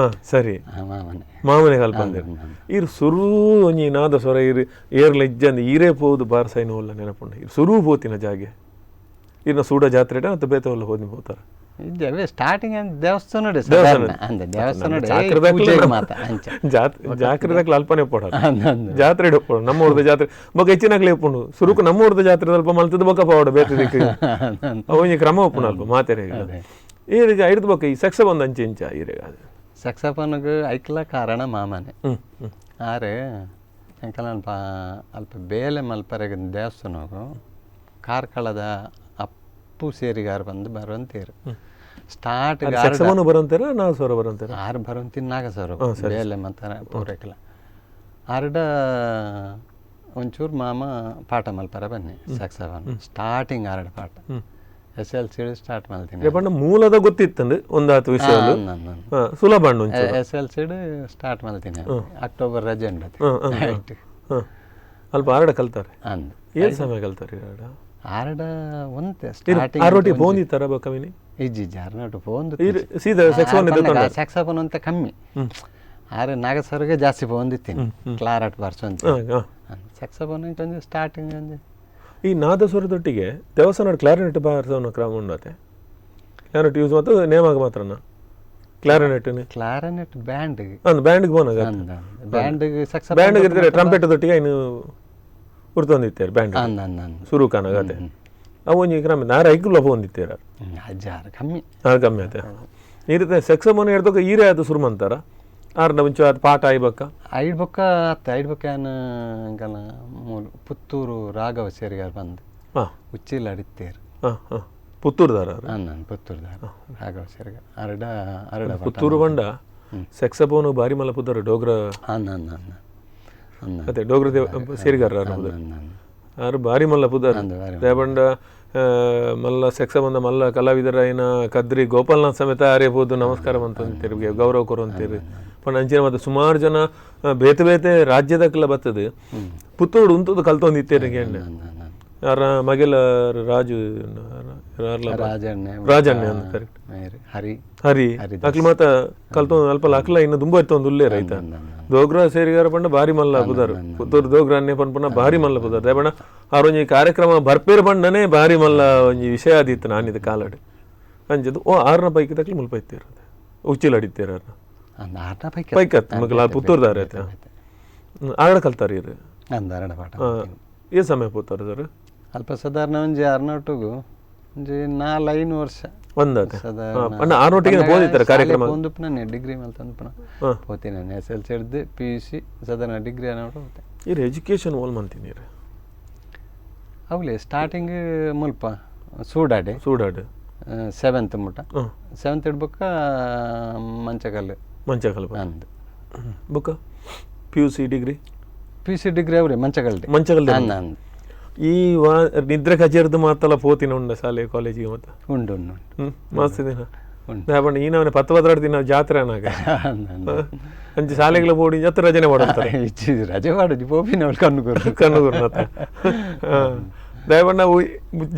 ಸರಿ ಮಾಮನೆ ಮಾಮನೆ ಕಲ್ಪಂದಿರು ಇರು ಸುರು ಒಂಜಿ ನಾದಸ್ವರ ಇರು ಏರ್ಲ ಇಜ್ಜಂದು ಈರೇ ಪೋದು ಬಾರ್ಸೈನ ಒಲ್ಲ ನೆನಪುಂಡು ಇರು ಸುರು ಪೋತಿನ ಜಾಗೆ ಇರ್ನ ಸೂಡ ಜಾತ್ರೆ ಅಂತ ಬೇತೆ ಒಲ್ಲ ಹೋದಿ ಹೋತಾರ ಇದ್ದೇವೆ ಸ್ಟಾರ್ಟಿಂಗ್ ದೇವಸ್ಥಾನ ದೇವಸ್ಥಾನ ಜಾತ್ರೆ ಅಲ್ಪನೆ ಪೋಡ ಜಾತ್ರೆ ಪೋಡು ನಮ್ಮ ಊರ್ದ ಜಾತ್ರೆ ಬೊಕ್ಕ ಹೆಚ್ಚಿನಾಗ್ಲೇ ಉಪ್ಪುಂಡು ಸುರುಕು ನಮ್ಮ ಊರ್ದ ಜಾತ್ರೆ ಅಲ್ಪ ಮಲ್ತದ ಬೊಕ್ಕ ಪೋಡು ಬೇತೆ ದಿಕ್ಕು ಒಂಜಿ ಕ್ರಮ ಉಪ್ಪುಂಡು ಅಲ್ಪ ಮಾತೆರೆ ಈ ಹಿಡ್ದು ಬೊಕ್ಕ ಈ ಸೆಕ್ಸ ಬಂದ ಅಂಚೆ ಇಂಚ ಇರೆ ಸೆಕ್ಸಫೋನ್ಗೆ ಐಕ್ಲ ಕಾರಣ ಮಾಮನೆ ಆರೆ ಎಂಕಲ ಅಲ್ಪ ಬೇಲೆ ಮಲ್ಪರೆಗೆ ದೇವಸ್ಥಾನಗು ಕಾರ್ಕಳದ ಅಪ್ಪು ಸೇರಿಗಾರ ಬಂದು ಬರುವಂತೀರು ಸ್ಟಾರ್ಟ್ ಸೆಕ್ಸಫೋನ್ ಬರುವಂತೀರ ನಾಗಸ್ವರ ಬರುವಂತೀರ ಆರು ಬರುವಂತೀನಿ ನಾಗಸ್ವರ ಬೇಲೆ ಮತ್ತೆ ಪೂರೈಕಲ ಆರ್ಡ ಒಂಚೂರು ಮಾಮ ಪಾಠ ಮಲ್ಪರ ಬನ್ನಿ ಸ್ಯಾಕ್ಸಫೋನ್ ಸ್ಟಾರ್ಟಿಂಗ್ ಆರ್ಡ ಪಾಠ S L C start ಮಾಡ್ತೀನಿ ಪಂಡ ಮೂಲದ ಗೊತ್ತಿತ್ತಂದು ಒಂದಾತು ವಿಷಯ ಸುಲಭ S L C start ಮಾಡ್ತೀನಿ ಅಕ್ಟೋಬರ್ ರಜೆ ಉಂಟು ಅಲ್ಪ ಆರ್ಡ ಕಲ್ತಾರೆ ಅಂದ್ ಏನು ಸಮಯ ಕಲ್ತಾರೆ ಆರ್ಡ ಆರ್ಡ ಒಂತೆ ಸ್ಟಾರ್ಟಿಂಗ್ ಆರೋಟಿ ಫೋನ್ ಇತ್ತರ ಬಕವಿನಿ ಇಜ್ಜಿ ಇಜ್ಜಿ ಆರ್ನಾಟು ಫೋನ್ ಸೀದಾ ಸೆಕ್ಸೋನ್ ಸ್ಯಾಕ್ಸಫೋನ್ ಅಂತ ಕಮ್ಮಿ ಆರೆ ನಾಗಸ್ವರಗೆ ಜಾಸ್ತಿ ಫೋನ್ ಇತ್ತೀನಿ ಕ್ಲಾರಟ್ ಬಾರ್ಸಂತ ಸ್ಯಾಕ್ಸಫೋನ್ ಒಂಜಿ ಸ್ಟಾರ್ಟಿಂಗ್ ಒಂಜಿ ಈ ನಾದಸ್ವರದೊಟ್ಟಿಗೆ ದೇವಸ್ಥಾನ ಕ್ಲಾರಿನೆಟ್ ಬಾರಿಸೋನ ಕ್ರಮ ಉಂಡತೆ ಕ್ಲಾರಿನೆಟ್ ಯೂಸ್ ಮಾತ್ರ ನೇಮಾಗ ಮಾತ್ರನಾ? Clarinet clarinet band. ಅಂದ್ ಬ್ಯಾಂಡ್ಗೆ ಪೋನಾಗ. ಬ್ಯಾಂಡ್ ಸಕ್ಸ ಬ್ಯಾಂಡ್ ಇರ್ತಾರೆ, ಟ್ರಂಪೆಟ್ ದೊಟ್ಟಿಗೆ ಇನ್ನು ಉರ್ತೊಂದಿತ್ತಾರೆ ಬ್ಯಾಂಡ್. ಅಂದ್ ಅಂದ್ ಅಂದ್. ಸುರು ಕಾನಾಗ ಅದೇ ಅವು ಒಂಜಿ ಕ್ರಮ ನಾರ ಐಕುಲ ಪೋಂದಿತ್ತೀರ. ಅಜ್ಜಾರ ಕಮ್ಮಿ. ಅದು ಕಮ್ಮಿ ಆತ. ಈ ರೀತಿ ಸೆಕ್ಸಮೋನ್ ಹಿಡ್ದೊಕ್ಕ ಈರೇ ಅದು ಸುರು ಮಂತಾರ ಆರ್ನ ಮುಂಚೆ ಅದು ಪಾಠ ಆಯ್ಬಕ್ಕ? ಐಡ್ ಬೊಕ್ಕ ಅತ್ತ ಐಡ್ ಬೊಕ್ಕ ಏನ್ ಎಂಕಲ್ನ ಮೂಲು ಪುತ್ತೂರು ರಾಘವ ಸೇರಿಗಾರ್ ಬಂದು ಉಚ್ಚಿಲ್ ಅಡಿತ್ತೇರು. ಹಾಂ ಹಾಂ ಪುತ್ತೂರುದಾರ? ನಾನು ಪುತ್ತೂರುದಾರ ರಾಘವ ಸೇರಿಗಾರ್ ಅರಡ ಅರಡ. ಪುತ್ತೂರು ಬಂಡ ಸೆಕ್ಸಫೋನ್ ಬಾರಿ ಮಲ್ಲ ಪುತ್ತೂರು ಡೋಗ್ರ. ಅನ್ನ ಅನ್ನ ಅನ್ನ ಅನ್ನ. ಅದೇ ಡೋಗ್ರ ದೇವ ಸೇರಿಗಾರ ಆರು ಬಾರಿ ಮಲ್ಲ ಪುದರ್. ದೇಬಂಡ ಮಲ್ಲ ಸೆಕ್ಸಬಂದ ಮಲ್ಲ ಕಲಾವಿದರಾಯಿನ ಕದ್ರಿ ಗೋಪಾಲನಾಥ್ ಸಮೇತ ಆರೇ ಪೋದು ನಮಸ್ಕಾರ ಅಂತಂತೀರಿ, ಗೌರವ ಕೊರೊಂತೀರಿ. ಪಂಡ ಅಂಚಿನ ಮತ್ತೆ ಸುಮಾರು ಜನ ಬೇತೆ ಬೇತೆ ರಾಜ್ಯದಕ್ಕೆಲ್ಲ ಬರ್ತದೆ ಪುತ್ತೂರು ಉಂತುದು ಕಲ್ತೊಂದಿತ್ತೇರಿ ಎಣ್ಣೆ. ಯಾರ ಮಗೆಲ ರಾಜು ರಾಜಣ್ಣ ಕರೆಕ್ಟ್, ಹರಿ ಹರಿ ಅಕ್ಲು ಮಾತ ಕಲ್ತೊಂದು ಅಲ್ಪ ಅಕ್ಲ ಇನ್ನು ದುಂಬ ಇತ್ತೊಂದು ಉಲ್ಲೇರ ಐತ. ದೋಗ್ರ ಸೇರಿಗಾರ ಪಂಡ ಬಾರಿ ಮಲ್ಲ ಪುದರ್, ಪುತ್ತೂರು ದೋಗ್ರ ಅನ್ನೆ ಪನ್ಪುನ ಬಾರಿ ಮಲ್ಲ ಪುದರ್. ದೇಬಣ್ಣ ಆರೊಂಜಿ ಕಾರ್ಯಕ್ರಮ ಬರ್ಪೇರು ಪಂಡನೆ ಬಾರಿ ಮಲ್ಲ ಒಂಜಿ ವಿಷಯ ಆದಿತ್ತು ನಾನಿದ ಕಾಲಡ್ ಅಂಚದು. ಓ ಆರ್ನ ಪೈಕಿ ತಕ್ಲಿ ಮುಲ್ಪ ಇತ್ತೀರ ಉಚ್ಚಿಲ್ ಅಡಿತ್ತೀರ ಪೈಕತ್ ಮಗಲ ಪುತ್ತೂರ್ದಾರ ಐತೆ ಆರಡ ಕಲ್ತಾರ ಇರು. ಏ ಸಮಯ ಪೋತಾರ ಸರ್? ಅಲ್ಪ ಸಾಧಾರಣ ಒಂಜಿ ಆರ್ನೊಟ್ಟುಗು ಒಂಜಿ 4-5 ವರ್ಷ ಒಂದಾತೆ. ಅಣ್ಣ ಆರ್ನೊಟ್ಟಿಗೆ ಪೋದಿತ್ತಾರೆ ಕಾರ್ಯಕ್ರಮ? ಒಂದುಪ್ಪು ಡಿಗ್ರಿ ಮಲ್ತಂದುಪ್ಪನ ಪೋತೀನಿ ನಾನು ಎಸ್ ಎಲ್ ಸಿ ಹಿಡ್ದು ಪಿ ಯು ಸಿ ಸಾಧಾರಣ ಡಿಗ್ರಿ ಅನ್ನೋಟು ಹೋತೆ. ಇರ್ ಎಜುಕೇಷನ್ ಓಲ್ ಮಂತೀನಿ ಇರ್? ಅವಲೇ ಸ್ಟಾರ್ಟಿಂಗ್ ಮುಲ್ಪ ಸೂಡಾಡೆ. ಸೂಡಾಡೆ ಸೆವೆಂತ್ ಮುಟ. ಸೆವೆಂತ್ ಇಡ್ಬಕ್ಕ ಮಂಚಕಲ್ಲು. ಮಂಚಕಲ್ಲು ಅಂದು ಬುಕ್ಕ P U C degree? P U C degree ಅವರೇ ಮಂಚಕಲ್ಡೆ. ಮಂಚಕಲ್ಡೆ ಅಂದ ಅಂದ್. ಈ ವಾ ನಿದ್ರೆ ಕಚೇರಿದು ಮಾತಲ್ಲ ಪೋತಿನ ಉಂಡ ಶಾಲೆ ಕಾಲೇಜಿಗೆ ಮತ್ತೆ? ಉಂಡು ಉಂಡು. ಮಸ್ತ್ ದಿನ ಬಣ್ಣ ಈ ನವನೆ 10 ಪದ್ರಾಡು ದಿನ ಜಾತ್ರೆ ಅನ್ನಾಗ ಅಂಚೆ ಶಾಲೆಗಳ ಬೋಡಿ ಜಾತ್ರೆ ರಜನೆ ಮಾಡೋಂತಾರೆ. ರಜೆ ಮಾಡೋದು ಪೋಪಿನ ಕಣ್ಣು ಕಣ್ಣು ದಯಬಣ್ಣ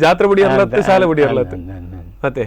ಜಾತ್ರೆ ಬುಡಿ ಅರ್ಲತ್ತೆ ಶಾಲೆ ಬುಡಿ ಅರ್ಲತ್ತೆ ಮತ್ತೆ.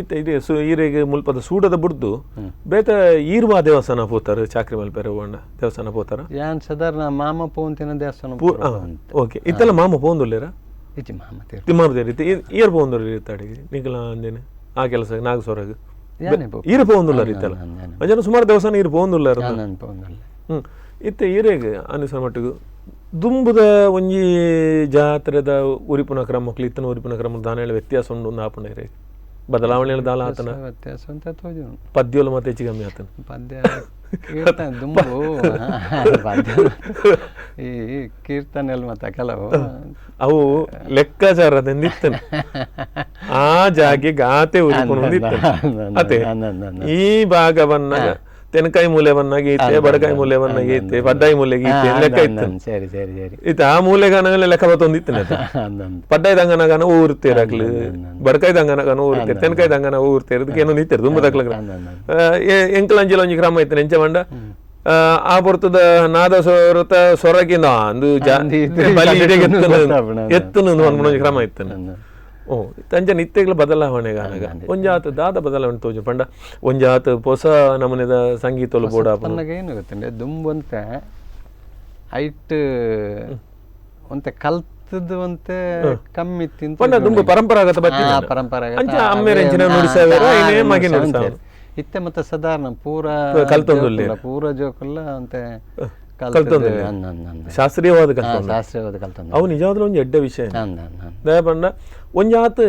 ಇತ್ತೆ ಇದೆ ಈರೆಗೆ ಮುಲ್ಪದ ಸೂಡದ ಬುಡ್ದು ಬೇತ ಈರ್ವಾ ದೇವಸ್ಥಾನ ಪೋತಾರೆ ಚಾಕ್ರಿ ಮಲ್ಪೆರೆ ಹೋಗೋಣ ದೇವಸ್ಥಾನ ಪೋತಾರ ಯಾನ್ ಸಾಧಾರಣ ಮಾಮ ಪೋಂತಿನ ದೇವಸ್ಥಾನ. ಓಕೆ, ಇತ್ತೆಲ್ಲ ಮಾಮ ಪೋಂದುಲ್ಲೇರ? ಇಜ್ಜಿ, ಮಾಮ ತಿಮ್ಮಾಮ ರೀತಿ ಏರ್ ಪೋಂದುಲ್ಲ ಇತ್ತಾಡಿಗೆ ನಿಕಲ ಅಂದೇನೆ ಆ ಕೆಲಸ ನಾಗಸ್ವರಗ್ ಈರು ಪೋಂದುಲ್ಲ ರೀತಲ್ಲ ಅಂಜನ ಸುಮಾರು ದೇವಸ್ಥಾನ ಈರು ಪೋಂದುಲ್ಲ. ಇತ್ತೆ ಈರೆಗ್ ಅನಿಸೋ ಮಟ್ಟಿಗೆ ದುಂಬುದ ಒಂಜಿ ಜಾತ್ರೆದ ಉರಿಪುನ ಕ್ರಮಕ್ಲು ಇತ್ತನ ಉರಿಪುನ ಕ್ರಮ ದಾನ ವ್ಯತ್ಯಾಸ ಉಂಡು ಒಂದು ಆಪುಂಡ ಇರೆ ಬದಲಾವಣೆ ದಾಲ ಆತನ ವ್ಯತ್ಯಾಸ ಅಂತ ತೋಜು ಪದ್ಯೋಲು ಮತ್ತೆ ಹೆಚ್ಚು ಕಮ್ಮಿ ಆತನ ಪದ್ಯ ಕೀರ್ತನೆ ದುಂಬು ಈ ಕೀರ್ತನೆ ಮತ್ತೆ ಕೆಲವು ಅವು ಲೆಕ್ಕಾಚಾರದಿಂದ ಇತ್ತನೆ ಆ ಜಾಗೆ ಗಾತೆ ಉರಿಪುನ ಅದೇ ಈ ಭಾಗ ಬಂದಾಗ ತೆನಕಾಯಿ ಮೂಲೆ ಬಂದಾಗ ಈತೆ, ಬಡಕಾಯಿ ಮೂಲೆ ಬಂದಾಗ ಈತೆ, ಪಡ್ಡಾಯಿ ಮೂಲೆಗೆ ಈತೆ ಲೆಕ್ಕ ಇತ್ತು. ಸರಿ ಸರಿ ಸರಿ. ಇತ್ತು ಆ ಮೂಲೆಗಾನಗಲೇ ಲೆಕ್ಕ ಬತ್ತೊಂದಿತ್ತು. ಪಡ್ಡಾಯಿ ದಂಗನಗಾನ ಊರ್ತೇರು ಆಗ್ಲಿ, ಬಡಕಾಯಿ ದಂಗನಗಾನ ಊರ್ತೇರು, ತೆನಕಾಯಿ ದಂಗನ ಊರ್ತೇರು, ಇದಕ್ಕೆ ಏನೋ ನಿಂತೇರು ತುಂಬ ತಕ್ಲಗ್ರ. ಎಂಕಲಂಜಿಲ ಒಂಜಿ ಕ್ರಮ ಇತ್ತು ಎಂಚ ಮಂಡ ಆ ಪೊರ್ತದ ನಾದ ಸೊರತ ಸೊರಗಿನ ಅಂದು ಬಲಿ ಎತ್ತನ ಒಂಜಿ ಕ್ರಮ ಇತ್ತು. ಓ ಅಂಚನೆ ಇತ್ತೆಗ್ಲ ಬದಲಾವಣೆ ಆನಗ ಒಂಜಾತ ದಾದ ಬದಲಾವಣೆ ತೋಜು ಪಂಡ ಒಂಜಾತ ಪೊಸ ನಮೂನೆದ ಸಂಗೀತಲು ಬೋಡ ಏನು ಗೊತ್ತಂಡೆ ದುಂಬಂತೆ ಐಟ್ ಒಂತೆ ಕಲ್ತದ್ದು ಒಂತೆ ಕಮ್ಮಿ ಪಂಡ ದುಂಬು ಪರಂಪರಾಗತ ಪರಂಪರಾಗತ ಅಮ್ಮೇರೆಂಚಿನ ನುಡಿಸಾವೇರ ಐನೇ ಮಗೆ ನುಡಿಸಾವೇರ ಇತ್ತೆ ಮತ್ತೆ ಸಾಧಾರಣ ಪೂರ ಕಲ್ತೊಂದುಲ್ಲೆ ಪೂರ ಜೋಕುಲ್ಲ ಅಂತೆ ಕಲ್ತೊಂದುಲ್ಲೆ ಶಾಸ್ತ್ರೀಯವಾದ ಶಾಸ್ತ್ರೀಯವಾದ ಕಲ್ತೊಂದು ಅವು ನಿಜವಾಗ್ಲೂ ಒಂಜಿ ಎಡ್ಡೆ ವಿಷಯ ದಯಪಂಡ ಒಂಜಾತ್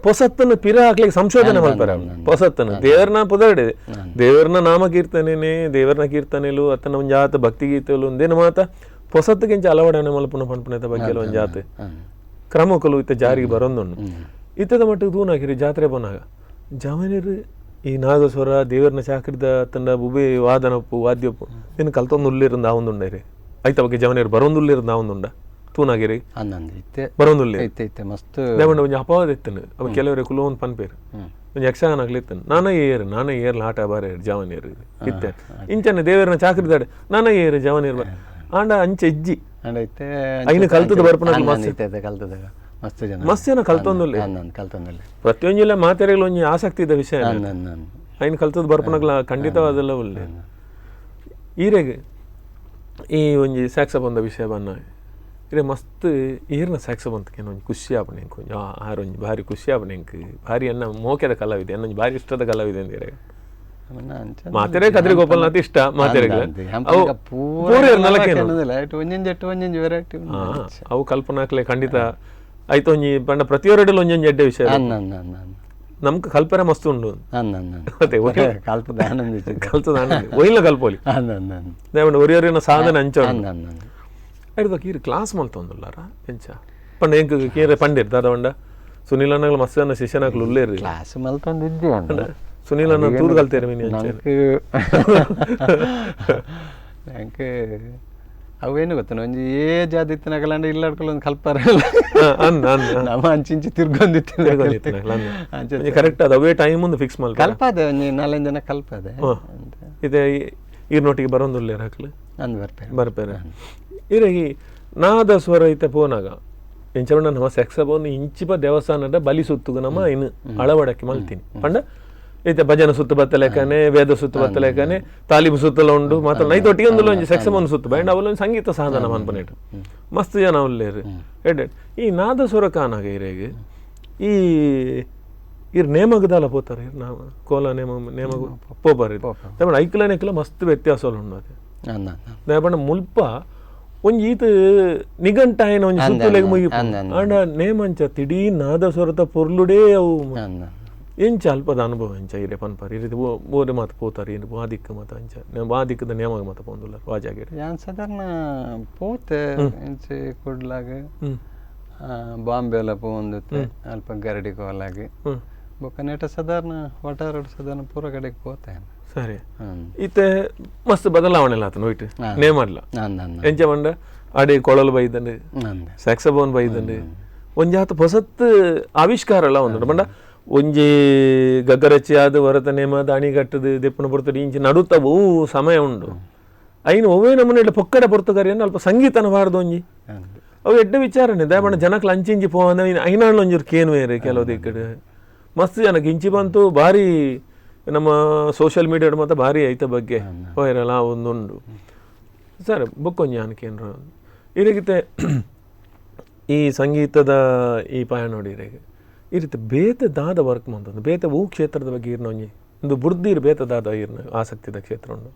ಪೊಸತ್ತನ್ನು ಪಿರ ಹಾಕ್ಲಿಕ್ಕೆ ಸಂಶೋಧನೆ ಮಲ್ಪರ ಪೊಸತ್ತನ್ನು ದೇವರನ್ನ ಪುದರ್ಡೆ ದೇವರನ್ನ ನಾಮ ಕೀರ್ತನೇನೆ ದೇವರನ್ನ ಕೀರ್ತನೆಲು ಅತ್ತನ ಒಂಜಾತ ಭಕ್ತಿ ಗೀತೆಲು ಒಂದೇನು ಮಾತ ಪೊಸತ್ತಿಗಿಂಚ ಅಲವಡನೆ ಮಲ್ಪುನ ಪನ್ಪುನೆತ ಬಗ್ಗೆ ಒಂಜಾತ್ ಕ್ರಮಕಲು ಇತ್ತ ಜಾರಿಗೆ ಬರೊಂದುಂಡು. ಇತ್ತದ ಮಟ್ಟಿಗೆ ತೂನಾಕಿರಿ ಜಾತ್ರೆ ಪೋನಾಗ ಜವನಿರು ಈ ನಾಗಸ್ವರ ದೇವರನ್ನ ಚಾಕ್ರಿದ ತಂಡ ಬುಬೆ ವಾದನಪ್ಪು ವಾದ್ಯಪ್ಪು ನಿನ್ನ ಕಲ್ತೊಂದು ಉಲ್ಲಿರಂದ ಆವೊಂದುಂಡೇರಿ ಐತ ಬಗ್ಗೆ ಜವನಿರು ಬರೊಂದುಲ್ಲಿರಂದ ಆವೊಂದುಂಡ ತೂನಾಗಿರಿ ಬರೊಂದುಲ್ಲೆ ಮಸ್ತ್ ದೇವಣ್ಣ ಒಂಜಿ ಅಪವಾದ ಇತ್ತನು ಅವ ಕೆಲವರೆ ಕುಲೋನ್ ಪನ್ಪೇರು ಒಂಜಿ ಯಕ್ಷಗಾನ ಆಗ್ಲಿತ್ತನು ನಾನ ಏರು ನಾನ ಏರ್ಲ ಆಟ ಬಾರೆ ಜವನಿರು ಇತ್ತೆ ಇಂಚನೆ ದೇವರನ್ನ ಚಾಕ್ರಿದಾಡೆ ನಾನ ಏರು ಜವನಿರು ಆಂಡ ಅಂಚೆ ಇಜ್ಜಿ ಐನು ಕಲ್ತದ ಬರ್ಪುನ ಮಸ್ತ್ ಜನ ಮಸ್ತ್ ಜನ ಕಲ್ತೊಂದುಲ್ಲೆ ಕಲ್ತೊಂದುಲ್ಲೆ ಪ್ರತಿಯೊಂಜಿಲ ಮಾತೆರೆಗ್ಲ ಒಂಜಿ ಆಸಕ್ತಿ ಇದ್ದ ವಿಷಯ ಐನು ಕಲ್ತದ ಬರ್ಪುನಗ್ಲ ಖಂಡಿತವಾದಲ್ಲ ಉಲ್ಲೆ. ಈರೆಗ್ ಈ ಒಂಜಿ ಸ್ಯಾಕ್ಸಫೋನ್ದ ವಿಷಯ ಬನ್ನ ಇರೆ ಮಸ್ತ್ ಈರ್ನ ಸ್ಯಾಕ್ಸಫೋನ್ ಏನೋ ಒಂಜಿ ಖುಷಿ ಆಪುಂಡು ಎಂಕ್ ಒಂಜಿ ಆರ್ ಒಂಜಿ ಭಾರಿ ಖುಷಿ ಆಪುಂಡು ಎಂಕ್ ಭಾರಿ ಎನ್ನ ಮೋಕೆದ ಕಲಾವಿದೆ ಎನ್ನ ಒಂಜಿ ಭಾರಿ ಇಷ್ಟದ ಕಲಾವಿದೆ ಅಂದಿರೆ ಮಾತೆರೆ ಕದ್ರಿ ಗೋಪಾಲನಾಥ್ ಇಷ್ಟ ಮಾತೆರೆಗ್ಲ ಅವು ಕಲ್ಪನಾಕ್ಲೆ ಖಂಡಿತ ಆಯ್ತು ಒಂಜಿ ಪಂಡ ಪ್ರತಿಯೊರಡಲ್ಲಿ ಒಂಜೊಂಜಿ ಎಡ್ಡೆ ವಿಷಯ ನಮ್ಗೆ ಕಲ್ಪನೆ ಮಸ್ತ್ ಉಂಡು ಅದೇ ಕಲ್ತದ ಒಯ್ಲ ಕಲ್ಪೋಲಿ ದೇವಣ್ಣ ಒರಿಯೊರಿನ ಸಾಧನೆ ಅಂಚ ಐದು ಕೀರು ಕ್ಲಾಸ್ ಮಲ್ತೊಂದುಲ್ಲಾರ ಎಂಚ ಪಂಡ ಎಂಕ್ ಕೀರೆ ಪಂಡಿರ್ ದಾದ ಪಂಡ ಸುನೀಲ್ ಅಣ್ಣಗಳು ಮಸ್ತ್ ಜನ ಶಿಷ್ಯನಾಕ್ಲು ಉಲ್ಲೇರಿ ಕ್ಲಾಸ್ ಮಲ್ತೊಂದಿದ್ದೆ ಸುನೀಲ್ ಅಣ್ಣ ತೂರು ಕಲ್ತೇರಿ ಮೀನು ನಂಗೆ ಅವೇನು ಗೊತ್ತ ಒಂಜಿ ಏಜ್ ಆದಿತ್ತಿನಕಲಂಡ ಇಲ್ಲಾಡ್ಕೊಳ್ಳೊಂದು ಕಲ್ಪಾರ ನಮ್ಮ ಅಂಚಿಂಚಿ ತಿರ್ಗೊಂದಿತ್ತು ಕರೆಕ್ಟ್ ಅದು ಅವೇ ಟೈಮ್ ಒಂದು ಫಿಕ್ಸ್ ಮಲ್ಪ ಕಲ್ಪಾದೆ ಒಂಜಿ ನಾಲ್ಕು ಜನ ಕಲ್ಪಾದೆ ಇದೆ ಈರ್ನೊಟ್ಟಿಗೆ ಬರೋಂದುಲ್ಲೇರ ಹಾಕ್ಲು ಅಂದ್ ಬರ್ಪೇರೆ ಬರ್ಪೇರೆ ಇರೆ ಈ ನಾದ ಸ್ವರ ಐತೆ ಪೋನಾಗ ಎಂಚ ನಮ್ಮ ಸೆಕ್ಸಬೋನ್ ಇಂಚಿಪ ದೇವಸ್ಥಾನದ ಬಲಿ ಸುತ್ತುಗು ನಮ್ಮ ಇನ್ನು ಅಳವಡಕ್ಕೆ ಮಲ್ತೀನಿ ಪಂಡ ಐತೆ ಭಜನ ಸುತ್ತು ಬತ್ತಲೇಕನೆ ವೇದ ಸುತ್ತು ಬತ್ತಲೇಕನೆ ತಾಲೀಬು ಸುತ್ತಲ ಉಂಡು ಮಾತ್ರ ನೈತೊಟ್ಟಿಗೆ ಒಂದು ಒಂಜಿ ಸೆಕ್ಸಬೋನ್ ಸುತ್ತು ಬೈಂಡ್ ಅವಲ ಒಂಜಿ ಸಂಗೀತ ಸಾಧನ ಮನ್ಪನೇಟು ಮಸ್ತ್ ಜನ ಉಲ್ಲೇರು ಎಡ್ ಈ ನಾದ ಸ್ವರ ಕಾನಾಗ ಇರೇಗ್ ಈ ಇರ್ ನೇಮಗದಾಲ ಪೋತಾರೆ ಇರ್ ನಾಮ ಕೋಲ ನೇಮ ನೇಮಗ ಪೋಪಾರು ದಯಪಂಡ ಐಕ್ಲ ನೆಕ್ಲ ಮಸ್ತ್ ವ್ಯತ್ಯಾಸ ಉಂಡು ಅದೇ ದಯಪಂಡ ಮುಲ್ಪ ಒಂಜಿ ಈತ ನಿಘಂಟಾಯನ ಒಂಜಿ ಸುತ್ತುಲೆಗ್ ಮುಗಿಪು ಆಂಡ ನೇಮಂಚ ತಿಡೀ ನಾದ ಸ್ವರತ ಪೊರ್ಲುಡೇ ಅವು ಎಂಚ ಅಲ್ಪದ ಅನುಭವ ಎಂಚ ಇರೆ ಪನ್ಪಾರ್ ಈ ರೀತಿ ಬೋರೆ ಮಾತು ಪೋತಾರೆ ಏನು ವಾದಿಕ್ಕ ಮಾತ ಅಂಚ ವಾದಿಕ್ಕದ ನೇಮಗ ಮಾತ ಪೋಂದುಲ್ಲ ವಾಜಾಗಿರಿ ಯಾನ್ ಸಾಧಾರಣ ಪೋತೆ ಎಂಚೆ ಕುಡ್ಲಾಗ ಬಾಂಬೆ ಎಲ್ಲ ಪೋಂದುತ್ತೆ ಅಲ್ಪ ಗರಡಿ ಕೋಲಾಗಿ ಬೊಕ್ಕ ನೆಟ ಸಾಧಾರಣ ವಟಾರೋಡ್ ಸಾಧಾರಣ ಪೂರ ಕಡೆಗೆ ಪೋತೆ. ಸರಿ ಇತ್ತೆ ಮಸ್ತ್ ಬದಲಾವಣೆ ಇಲ್ಲ ಆತನ ಹೋಯ್ತು ನೇಮಡ್ಲ ಎಂಚ ಪಂಡ ಅಡಿ ಕೊಳಲು ಬೈದಂಡು ಸ್ಯಾಕ್ಸಫೋನ್ ಬೈದಂಡು ಒಂಜಾತ ಹೊಸತ್ ಆವಿಷ್ಕಾರ ಎಲ್ಲ ಒಂದುಂಡು ಪಂಡ ಒಂಜಿ ಗಗ್ಗರಚ್ಚಿ ಆದ ಹೊರತ ನೇಮ ದಾಣಿ ಕಟ್ಟದು ದೆಪ್ಪನ ಪೊರ್ತುಡು ಇಂಚಿ ನಡುತ್ತ ಓ ಸಮಯ ಉಂಡು ಐನು ಒವ್ವೇ ನಮೂನೆ ಪೊಕ್ಕಡ ಪೊರ್ತುಗಾರಿಯನ್ನು ಅಲ್ಪ ಸಂಗೀತನ ಬಾರ್ದು ಒಂಜಿ ಅವು ಎಡ್ಡೆ ವಿಚಾರನೆ ದಯಪಂಡ ಜನಕ್ಲ ಅಂಚಿಂಚಿ ಪೋವಂದ ಐನಾಳು ಒಂಜೂರು ಕೇನು ಬೇರೆ ಕೆಲವು ದಿಕ್ಕಡು ಮಸ್ತ್ ಜನಕ್ಕೆ ಇಂಚಿ ಬಂತು ಭಾರಿ ನಮ್ಮ ಸೋಷಿಯಲ್ ಮೀಡಿಯಾಡ್ ಮಾತ ಭಾರಿ ಐತ ಬಗ್ಗೆ ವೈರಲ್ ಆ ಒಂದುಂಡು ಸರ್ ಬೊಕ್ಕೊಂಜಿ ಆನಕೇನ್ರ ಇರೆಗಿತೆ ಈ ಸಂಗೀತದ ಈ ಪಯಣ ನೋಡಿ ಇರೆಗೆ ಈ ರೀತಿ ಬೇತೆ ದಾದ ವರ್ಕ್ ಮಂತಂದು ಬೇತೆ ಹೂ ಕ್ಷೇತ್ರದ ಬಗ್ಗೆ ಇರ್ನ ಒಂಜಿ ಒಂದು ಬುಡ್ದಿರ್ ಬೇತೆ ದಾದ ಇರ್ನ ಆಸಕ್ತಿದ ಕ್ಷೇತ್ರ ಉಂಡು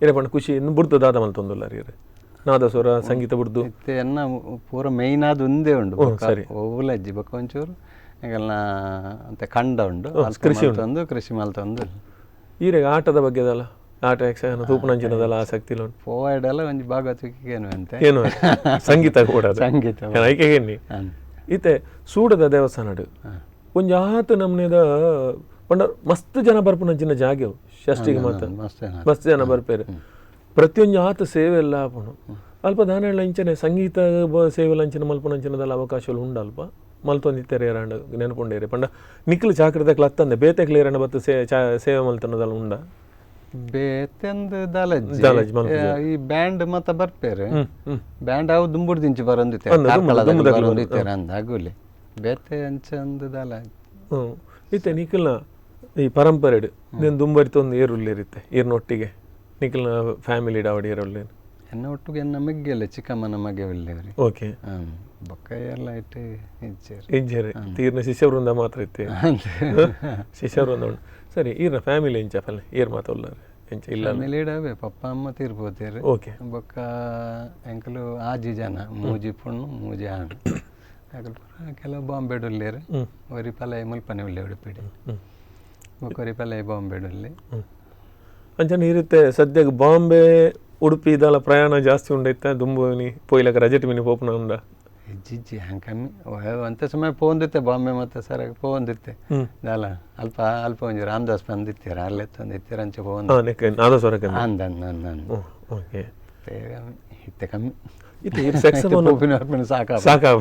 ಇರೆ ಪಂಡ ಖುಷಿ ಇನ್ನು ಬುಡ್ದು ದಾದ ಮಲ್ತೊಂದುಲ್ಲ ಇರೆ ನಾದಸ್ವರ ಸಂಗೀತ ಬುಡ್ದು ಇತ್ತೆ ಎನ್ನ ಪೂರ ಮೇಯ್ನ್ ಆದ್ ಒಂದೇ ಉಂಡು ಸರಿ. ಒವ್ವುಲಜ್ಜಿ ಬೊಕ್ಕ ಒಂಚೂರು ಎಂಕಲ್ನ ಅಂತೆ ಕಂಡ ಉಂಡು ಅಲ್ಪ ಕೃಷಿ ಮಲ್ತೊಂದು ಕೃಷಿ ಮಲ್ತೊಂದು ಈರೆಗೆ ಆಟದ ಬಗ್ಗೆದಲ್ಲ ಆಟ ಯಕ್ಷಗಾನ ತೂಪುನಂಚಿನದಲ್ಲ ಆಸಕ್ತಿ ಇಲ್ಲ ಉಂಟು ಪೋವಾಯ್ಡಲ್ಲ ಒಂಜಿ ಭಾಗವತಿಕೆ ಏನು ಅಂತೆ ಏನು ಸಂಗೀತ ಕೂಡ ಅದು. ಸಂಗೀತ ಐಕೆ ಏನಿ ಇತ್ತೆ ಸೂಡದ ದೇವಸ್ಥಾನಡ್ ಒಂಜಿ ಆತ ನಮ್ನೆದ ಪಂಡ ಮಸ್ತ್ ಜನ ಬರ್ಪುನಂಚಿನ ಜಾಗೆ ಅವು ಷಷ್ಠಿಗೆ ಮಾತ್ರ ಮಸ್ತ್ ಜನ. ಮಸ್ತ್ ಜನ ಬರ್ಪೇರು ಪ್ರತಿಯೊಂಜಿ ಆತ ಸೇವೆ ಎಲ್ಲ ಆಪುಂಡು ಅಲ್ಪ ದಾನೆಳ್ಳ ಇಂಚನೆ ಸಂಗೀತ ಸೇವೆ ಅಂಚಿನ ಮಲ್ಪುನಂಚಿನದಲ್ಲ ಅವಕಾಶಗಳು ಉಂಡು ಅಲ್ಪ ಮಲ್ತೊಂದಿತ್ತಾರೆ ಏರಾಂಡ ನೆನಪುಂಡೇರಿ ಪಂಡ ನಿಕ್ಲು ಚಾಕ್ರದಕ್ಲ ಅತ್ತಂದೆ ಬೇತೆಕ್ಲು ಏರಾಂಡ ಬತ್ತು ಸೇವೆ ಮಲ್ತನದಲ್ಲ ಉಂಡ ಬೇತೆಂದು ದಾಲಜ್ಜಿ ದಾಲಜ್ಜಿ ಮಲ್ಪುಜೆರ್. ಈ ಬ್ಯಾಂಡ್ ಮತ್ತ ಬರ್ಪೇರು ಹ್ಮ್ ಹ್ಮ್ ಬ್ಯಾಂಡ್ ಅವು ದುಂಬುಡ್ದಿಂಚಿ ಬರೊಂದಿತ್ತೆ ಅಂದ್ ದುಂಬುದಕ್ಲು ಬರೊಂದಿತ್ತೇರ ಅಂದ ಅಗುಲಿ ಬೇತೆ ಅಂಚ ಅಂದು ದಾಲ ಹ್ಮ್ ಇತ್ತೆ ನಿಖಲ್ನ ಈ ಪರಂಪರೆಡ್ ನೀನು ದುಂಬರಿತೊಂದು ಏರುಲ್ಲೇರಿತ್ತೆ ಏರ್ನೊಟ್ಟಿಗೆ ನಿಖಲ್ನ ಫ್ಯಾಮಿಲಿ ಡಾವಡಿ ಏರುಲ್ಲೇನು ಎನ್ನ ಒಟ್ಟಿಗೆ ಎನ್ನ ಮಗ್ಗೆಲ್ಲ ಚಿಕ್ಕಮ್ಮನ ಮಗೆ ಉಲ್ಲೇವ್ರಿ ಓಕೆ ಹ್ಮ್ ಬೊಕ್ಕ ಎಲ್ಲ ಇಟ್ಟು ಇಜ್ಜೇರು ಇಂಜೆರೆ ತೀರ್ನ ಶಿಷ್ಯವೃಂದ ಮಾತ್ರ ಇತ್ತೆ ಶಿಷ್ಯವೃಂದ ಉಂಡು ಸರಿ ಈರ್ನ ಫ್ಯಾಮಿಲಿ ಎಂಚ ಫಲ್ಲೆ ಏರ್ ಮಾತೊಲ್ಲಾರೆ ಎಂಚ ಇಲ್ಲ ಆಮೇಲೆ ಇಡವೆ ಪಪ್ಪ ಅಮ್ಮ ತೀರ್ಪೋತೇರು ಓಕೆ ಬೊಕ್ಕ ಎಂಕಲು ಆಜಿ ಜನ ಮೂಜಿ ಪೊಣ್ಣು ಮೂಜಿ ಆಣು ಅಕಲ್ ಪೂರ ಕೆಲವು ಬಾಂಬೆಡ್ ಉಲ್ಲೇರು ಒರಿ ಪಲೈ ಮುಲ್ಪನೆ ಉಲ್ಲೆ ಉಡುಪಿಡಿ ಹ್ಮ್. ಬೊಕ್ಕ ಒರಿ ಪಲೈ ಬಾಂಬೆಡ್ ಉಲ್ಲೆ ಅಂಚನೆ ಈ ರೀತಿ ಸದ್ಯಕ್ಕೆ ಬಾಂಬೆ ಉಡುಪಿ ಇದೆಲ್ಲ ಪ್ರಯಾಣ ಜಾಸ್ತಿ ಉಂಡೈತ ದುಂಬು ನೀ ಪೋಯ್ಲಕ ರಜೆಟ್ ಮಿನಿ ಪೋಪುನ ಉಂಡ ಇಜ್ಜಿ ಹಂಗೆ ಕಮ್ಮಿ ಅಂತೆ ಸಮಯ ಪೋಂದಿತ್ತೆ ಬಾಂಬೆ ಮತ್ತೆ ಸರಾಗ ಪೋಂದಿತ್ತೆ ದಾಲ ಅಲ್ಪ ಅಲ್ಪ ಒಂಜಿ ರಾಮದಾಸ್ ಬಂದಿತ್ತೀರ ಅಲ್ಲೇ ತಂದಿತ್ತೀರ ಅಂಚೆ ಪೋಂದು ಹಾಂ ನೆಕ್ ನಾದಸ್ವರಕ್ಕೆ ಅಂದ ಅಂದ ಅಂದ ಅಂದ ಓಕೆ ಇತ್ತೆ ಕಮ್ಮಿ ಇತ್ತೆ ಈ ಸೆಕ್ಸಫೋನ್ ಪೋಪಿನ ಅರ್ಪಣೆ ಸಾಕ ಸಾಕಾಗ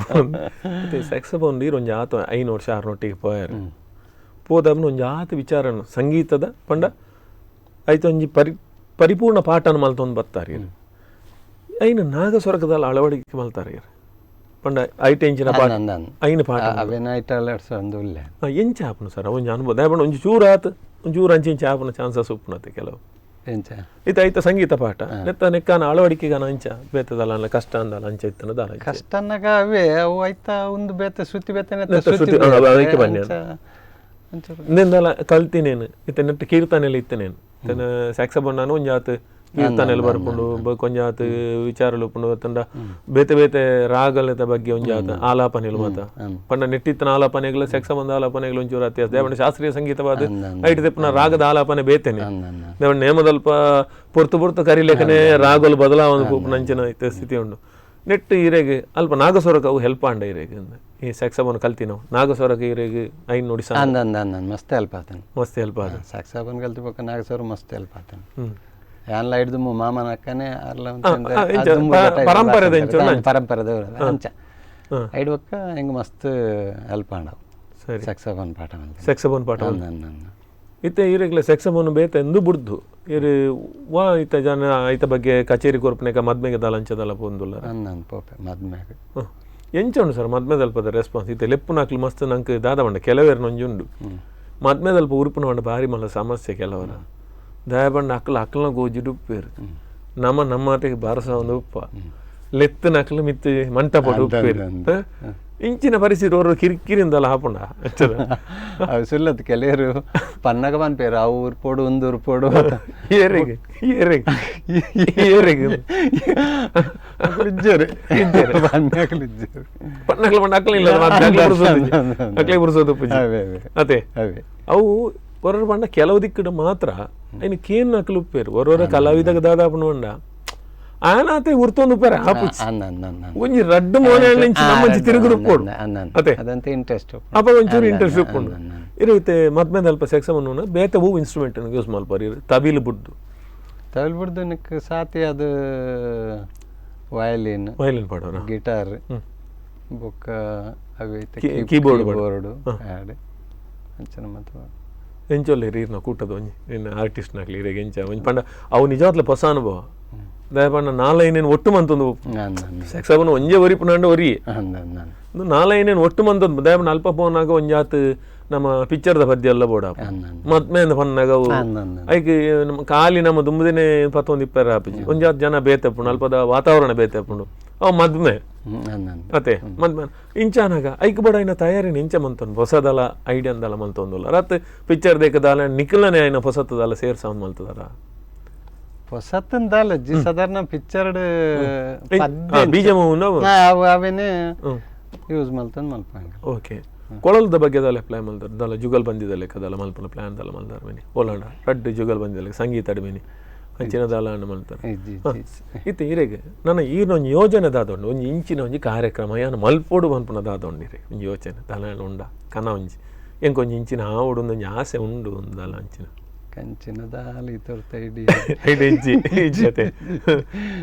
ಇತ್ತೆ ಸೆಕ್ಸಫೋನ್ ನೀರು ಒಂಜಿ ಆತ 5 ವರ್ಷ 6 ನೊಟ್ಟಿಗೆ ಪೋಯಾರ ಪೋದಬ್ನ ಒಂಜಿ ಆತ ವಿಚಾರನು ಸಂಗೀತದ ಪಂಡ ಐತ ಒಂಜಿ ಪರಿಪೂರ್ಣ ಪಾಠನ ಮಲ್ತೊಂದು ಬರ್ತಾರೆ ಇವ್ರು. ಐನು ನಾಗಸ್ವರಕದಲ್ಲಿ ಅಳವಡಿಕೆ ಮಲ್ತಾರೆ ಇವ್ರು. ಪಂಡ ಐಟ ಇಂಚಿನ ಪಾಠ ಅಂದ ಅಂದ ಐನು ಪಾಠ ಅವೇನ ಐಟ ಅಲರ್ಟ್ಸ್ ಒಂದು ಉಲ್ಲೆ ಎಂಚ ಆಪುನು ಸರ್ ಒಂಜಿ ಅನುಭವ ದಯಪಂಡ ಒಂಜಿ ಚೂರು ಆತು ಒಂಚೂರು ಅಂಚೆ ಇಂಚ ಆಪುನ ಚಾನ್ಸಸ್ ಉಪ್ಪುನತೆ ಕೆಲವು ಎಂಚ ಇತ್ತ ಐತ ಸಂಗೀತ ಪಾಠ ನೆತ್ತ ನೆಕ್ಕಾನ ಅಳವಡಿಕೆಗಾನ ಅಂಚ ಬೇತದಲ್ಲ ಕಷ್ಟ ಅಂದಲ್ಲ ಅಂಚ ಇತ್ತನ ದಾಲ ಕಷ್ಟ ಅನ್ನಗ ಅವೇ ಅವು ಐತ ಒಂದು ಬೇತೆ ಸುತ್ತಿ ಬೇತೆ ನೆತ್ತ ನೆತ್ತ ಸುತ್ತಿ ಸುತ್ತಿ, ಬೇತೆ. ಅದಕ್ಕೆ ಬನ್ನಿ ಅಂಚ ಅಂಚ ನೆಂದಲ ಕಲ್ತಿನೇನು ಇತ್ತ ನೆಟ್ಟು ಕೀರ್ತನೆಲ್ಲ ಇತ್ತನೇನು ತನ್ನ ಸ್ಯಾಕ್ಸಫೋನ್ ನಾನು ಒಂಜಾತ್ ಕೀರ್ತನೆಲ್ಲ ಬರ್ಪುಂಡು ಕೊಂಜಾತ್ ವಿಚಾರಲು ಉಪ್ಪುಂಡು ತಂಡ ಬೇತೆ ಬೇತೆ ರಾಗಲದ ಬಗ್ಗೆ ಒಂಜಾತ್ ಆಲಾಪನೆಲು ಮಾತ ಪಂಡ ನೆಟ್ಟಿತ್ತನ ಆಲಾಪನೆಗಳು ಸ್ಯಾಕ್ಸಫೋನ್ ಆಲಾಪನೆಗಳು ಒಂಚೂರು ಅತ್ಯಾಸ ದೇವಣ್ಣ ಶಾಸ್ತ್ರೀಯ ಸಂಗೀತವಾದ ಐಟ್ ತೆಪ್ಪನ ರಾಗದ ಆಲಾಪನೆ ಬೇತೆನೆ ಅಂದ ಅಂದ ದೇವಣ್ಣ ನೇಮದಲ್ಪ ಪೊರ್ತು ಪೊರ್ತು ಕರಿಲೇಖನೆ ರಾಗಲು ಬದಲಾವಣೆ ಪೂಪುನಂಚಿನ ಇತ್ತ ಸ್ಥಿತಿ ಉಂಡು ನೆಟ್ಟು ಇರೆಗೆ ಅಲ್ಪ ನಾಗಸ್ವರಕ್ಕೆ ಅವು ಹೆಲ್ಪ್ ಆಂಡ ಇರೆಗೆ ಈ ಸ್ಯಾಕ್ಸಫೋನ್ ಕಲ್ತಿನವು ನಾಗಸ್ವರಕ್ಕೆ ಇರೆಗೆ ಐನ್ ನೋಡಿ ಸಾ ಅಂದ ಅಂದ ಅಂದ ಮಸ್ತ್ ಹೆಲ್ಪ್ ಆತನ ಮಸ್ತ್ ಹೆಲ್ಪ್ ಆದ ಸಾಕ್ಸಾಬನ್ ಕಲ್ತಿ ಬೊಕ್ಕ ನಾಗಸ್ವರ ಮಸ್ತ್ ಹೆಲ್ಪ್ ಆತನ ಹ್ಮ್ ಯಾನ್ಲ ಹಿಡ್ದು ಮಾಮನ ಅಕ್ಕನೆ ಅರ್ಲ ಇಂಚ ಪರಂಪರೆದ ಇಂಚ ಉಂಡು ಪರಂಪರೆದವರು ಅಂಚ ಹಾ. ಐಡ್ ಬೊಕ್ಕ ಹೆಂಗ್ ಮಸ್ತ್ ಹೆಲ್ಪ್ ಆಂಡವು ಸರಿ ಸಕ್ಸಫೋನ್ ಪಾಠ ಮಲ್ತೆ ಸೆಕ್ಸಫೋನ್ ಪಾಠ ಅಂದ ಅಂದ ಅಂದ ಇತ್ತೆ ಈರೆಗ್ಲ ಸೆಕ್ಸಫೋನ್ ಬೇತ ಎಂದು ಬುಡ್ದು ಇರು ವಾ ಇತ್ತ ಜನ ಐತ ಬಗ್ಗೆ ಕಚೇರಿ ಕೊರ್ಪನೆಕ ಮದ್ಮೆಗೆ ದಾಲ ಅಂಚದಲ್ಲ ಪೋಂದುಲ್ಲ ಅಂದ ಅಂದ ಪೋಪೆ ಮದ್ಮ್ಯಾಗ ಎಂಚ ಉಂಡು ಸರ್ ಮದ್ಮೆದಲ್ಪದ ರೆಸ್ಪಾನ್ಸ್ ಇತ್ತೆ ಲೆಪ್ಪುನಾಕ್ಲು ಮಸ್ತ್ ನಂಗೆ ದಾದ ಬಂಡ ಕೆಲವೇರು ನೊಂಜುಂಡು ಮದ್ಮೆದಲ್ಪ ಉರುಪುನ ಬಂಡ ಭಾರಿ ಮಲ್ಲ ಸಮಸ್ಯೆ ಕೆಲವರ ದಯಬಂಡ ಅಕ್ಲ ಅಕ್ಲನ ಗೋಜಿಡು ಉಪ್ಪೇರು ನಮ್ಮ ನಮ್ಮಾಟಿಗೆ ಬಾರಸ ಒಂದು ಉಪ್ಪ ಲೆತ್ತನ ಅಕ್ಲು ಮಿತ್ತು ಮಂಟಪಡು ಉಪ್ಪೇರು ಇಂಚಿನ ಪರಿಸ್ಥಿತಿ ಅವರು ಕಿರಿಕಿರಿಂದಲ್ಲ ಹಾಪುಂಡ ಅಚ್ಚದ ಅವು ಸುಲ್ಲತ್ ಕೆಲವರು ಪನ್ನಗ ಪನ್ಪೇರು ಅವು ಉರ್ಪೋಡು ಒಂದು ಉರ್ಪೋಡು ಏರೆಗೆ ಏರೆಗೆ ಏರೆಗೆ ಇಜ್ಜರು ಪನ್ನಗಲು ಇಜ್ಜರು ಪನ್ನಗಲು ಬಂಡ ಅಕ್ಲ ಇಲ್ಲ ಅಕ್ಲೆ ಬುರ್ಸೋದು ಪೂಜೆ ಅವೇ ಅವೇ ಅದೇ ಅವೇ ಅವು ಹೊರರ ಬಂಡ ಕೆಲವು ದಿಕ್ಕಡು ಮಾತ್ರ ಐನು ಕೇನ್ ಅಕ್ಲು ಉಪ್ಪೇರು ಹೊರೊರ ಕಲಾವಿದಾಗ ದಾದಾಪುನ ಬಂಡ ಆನಾತೆ ಉರ್ತೊಂದು ಉಪ್ಪೇರೆ ಆಪುಚಿ ಅಂದ ಅಂದ ಅಂದ ಒಂಜಿ ರಡ್ಡು ಮೋನೆ ಇಂಚಿ ನಮ್ಮಂಚಿ ತಿರುಗುಡು ಉಪ್ಪೋಡು ಅದೇ. ಅದಂತ ಇಂಟ್ರೆಸ್ಟ್ ಅಪ್ಪ ಒಂಚೂರು ಇಂಟ್ರೆಸ್ಟ್ ಉಪ್ಪುಂಡು ಇರುತ್ತೆ ಮದ್ಮೇಲೆ ಅಲ್ಪ ಸೆಕ್ಸಮನ್ನು ಬೇತೆ ಹೂ ಇನ್ಸ್ಟ್ರೂಮೆಂಟ್ ಯೂಸ್ ಮಲ್ಪರು ಇರು ತಬಿಲ್ ಬುಡ್ದು ತವಿಲ್ ಬಿಡ್ದು ನಿಕ್ ಸಾತಿ ಅದು ವಯಲಿನ್ ವಯಲಿನ್ ಪಾಡೋರ ಗಿಟಾರ್ ಬೊಕ್ಕ ಅವೆ keyboard keyboard add ಅಂಚನ ಮತ್ತು ಎಂಚೊಲ್ಲ ಇರ್ನ ಕೂಟದ ಒಂಜಿ ನಿನ್ನ ಆರ್ಟಿಸ್ಟ್ನಾಗ್ಲಿ ಇರೆಗೆ ಎಂಚ ಒಂಜಿ ಪಂಡ ಅವು ನಿಜವಾದ್ಲೆ ಹೊಸ ಅನುಭವ ದಯಪಂಡ ನಾಲೈನೇನು ಒಟ್ಟು ಮಂತೊಂದು ಅಂದ ಅಂದ ಸೆಕ್ಸಮನ್ ಒಂಜೆ ಒರಿಪುನಾಂಡ ಒರಿ ಅಂದ ಅಂದ ನಾಲೈನೇನು ಒಟ್ಟು ಮಂದೊಂದು ದಯಮಂಡ ಅಲ್ಪ ಪೋನಾಗ ಒಂಜಾತ್ ನಮ್ಮ ಪಿಕ್ಚರ್ದ ಪದ್ಯ ಎಲ್ಲ ಬೋಡ ಮದ್ಮೇಂದ ಪನ್ನಾಗ ಅವು ಐಕ್ ನಮ್ಮ ಖಾಲಿ ನಮ್ಮ ದುಂಬುದಿನೇ ಪತ್ತೊಂದು ಇಪ್ಪರ ಆಪಿಜಿ ಒಂಜಾತ್ ಜನ ಬೇತೆಪ್ಪುಂಡು ಅಲ್ಪದ ವಾತಾವರಣ ಬೇತೆಪ್ಪುಂಡು ಅವು ಮದ್ಮೆ ಅತೆ ಮದ್ಮೆ ಇಂಚಾನಾಗ ಐಕ್ ಬಡ ಐನ ತಯಾರಿನ ಇಂಚ ಮಂತೊಂದು ಹೊಸದಲ ಐಡಿಯಂದಲ ಮಲ್ತೊಂದುಲ್ಲ ರತ್ ಪಿಕ್ಚರ್ ದೇಕದಾಲ ನಿಖಲನೆ ಐನ ಹೊಸತದಲ್ಲ ಸೇರ್ಸೌಂಡ್ ಮಲ್ತದಲ್ಲ ಹೊಸತಂದಲ್ಲ ಜಿ ಸಾಧಾರಣ ಪಿಕ್ಚರ್ ಬೀಜ ಅವೇನೆ ಯೂಸ್ ಮಲ್ತಂದು ಮಲ್ಪಂಗ. ಓಕೆ ಕೊಳಲದ ಬಗ್ಗೆ ದಾಲ ಅಪ್ಲೈ ಮಲ್ದಾರ ದಾಲ ಜುಗಲ್ ಬಂದಿದ ಲೆಕ್ಕದಲ್ಲ ಮಲ್ಪನ ಪ್ಲಾನ್ ದಾಲ ಮಲ್ದಾರ ಮೇನಿ ಓಲಾಂಡ ರಡ್ಡು ಜುಗಲ್ ಬಂದಿಲ್ಲ ಸಂಗೀತ ಅಡ್ಮೇನಿ ಅಂಚಿನ ದಾಲ ಅಣ್ಣ ಮಲ್ತಾರೆ ಇತ್ತೆ ಇರೆಗೆ ನನ್ನ ಈರೊಂದು ಯೋಜನೆ ದಾದೊಂಡು ಒಂಜಿ ಇಂಚಿನ ಒಂಜಿ ಕಾರ್ಯಕ್ರಮ ಯಾನು ಮಲ್ಪೋಡು ಪನ್ಪುನ ದಾದೊಂಡು ಇರೆ ಒಂಜಿ ಯೋಚನೆ ದಾಲ ಉಂಡ ಕನ ಒಂಜಿ ಎಂಕೊಂಜಿ ಇಂಚಿನ ಆವಡು ಒಂಜಿ ಆಸೆ ಉಂಡು ಒಂದು ದಾಲ ಅಂಚಿನ ಕಂಚಿನ ದಾಲ ಇತೊರ್ತ ಇಡಿ ಇಜ್ಜಿ ಇಜ್ಜತೆ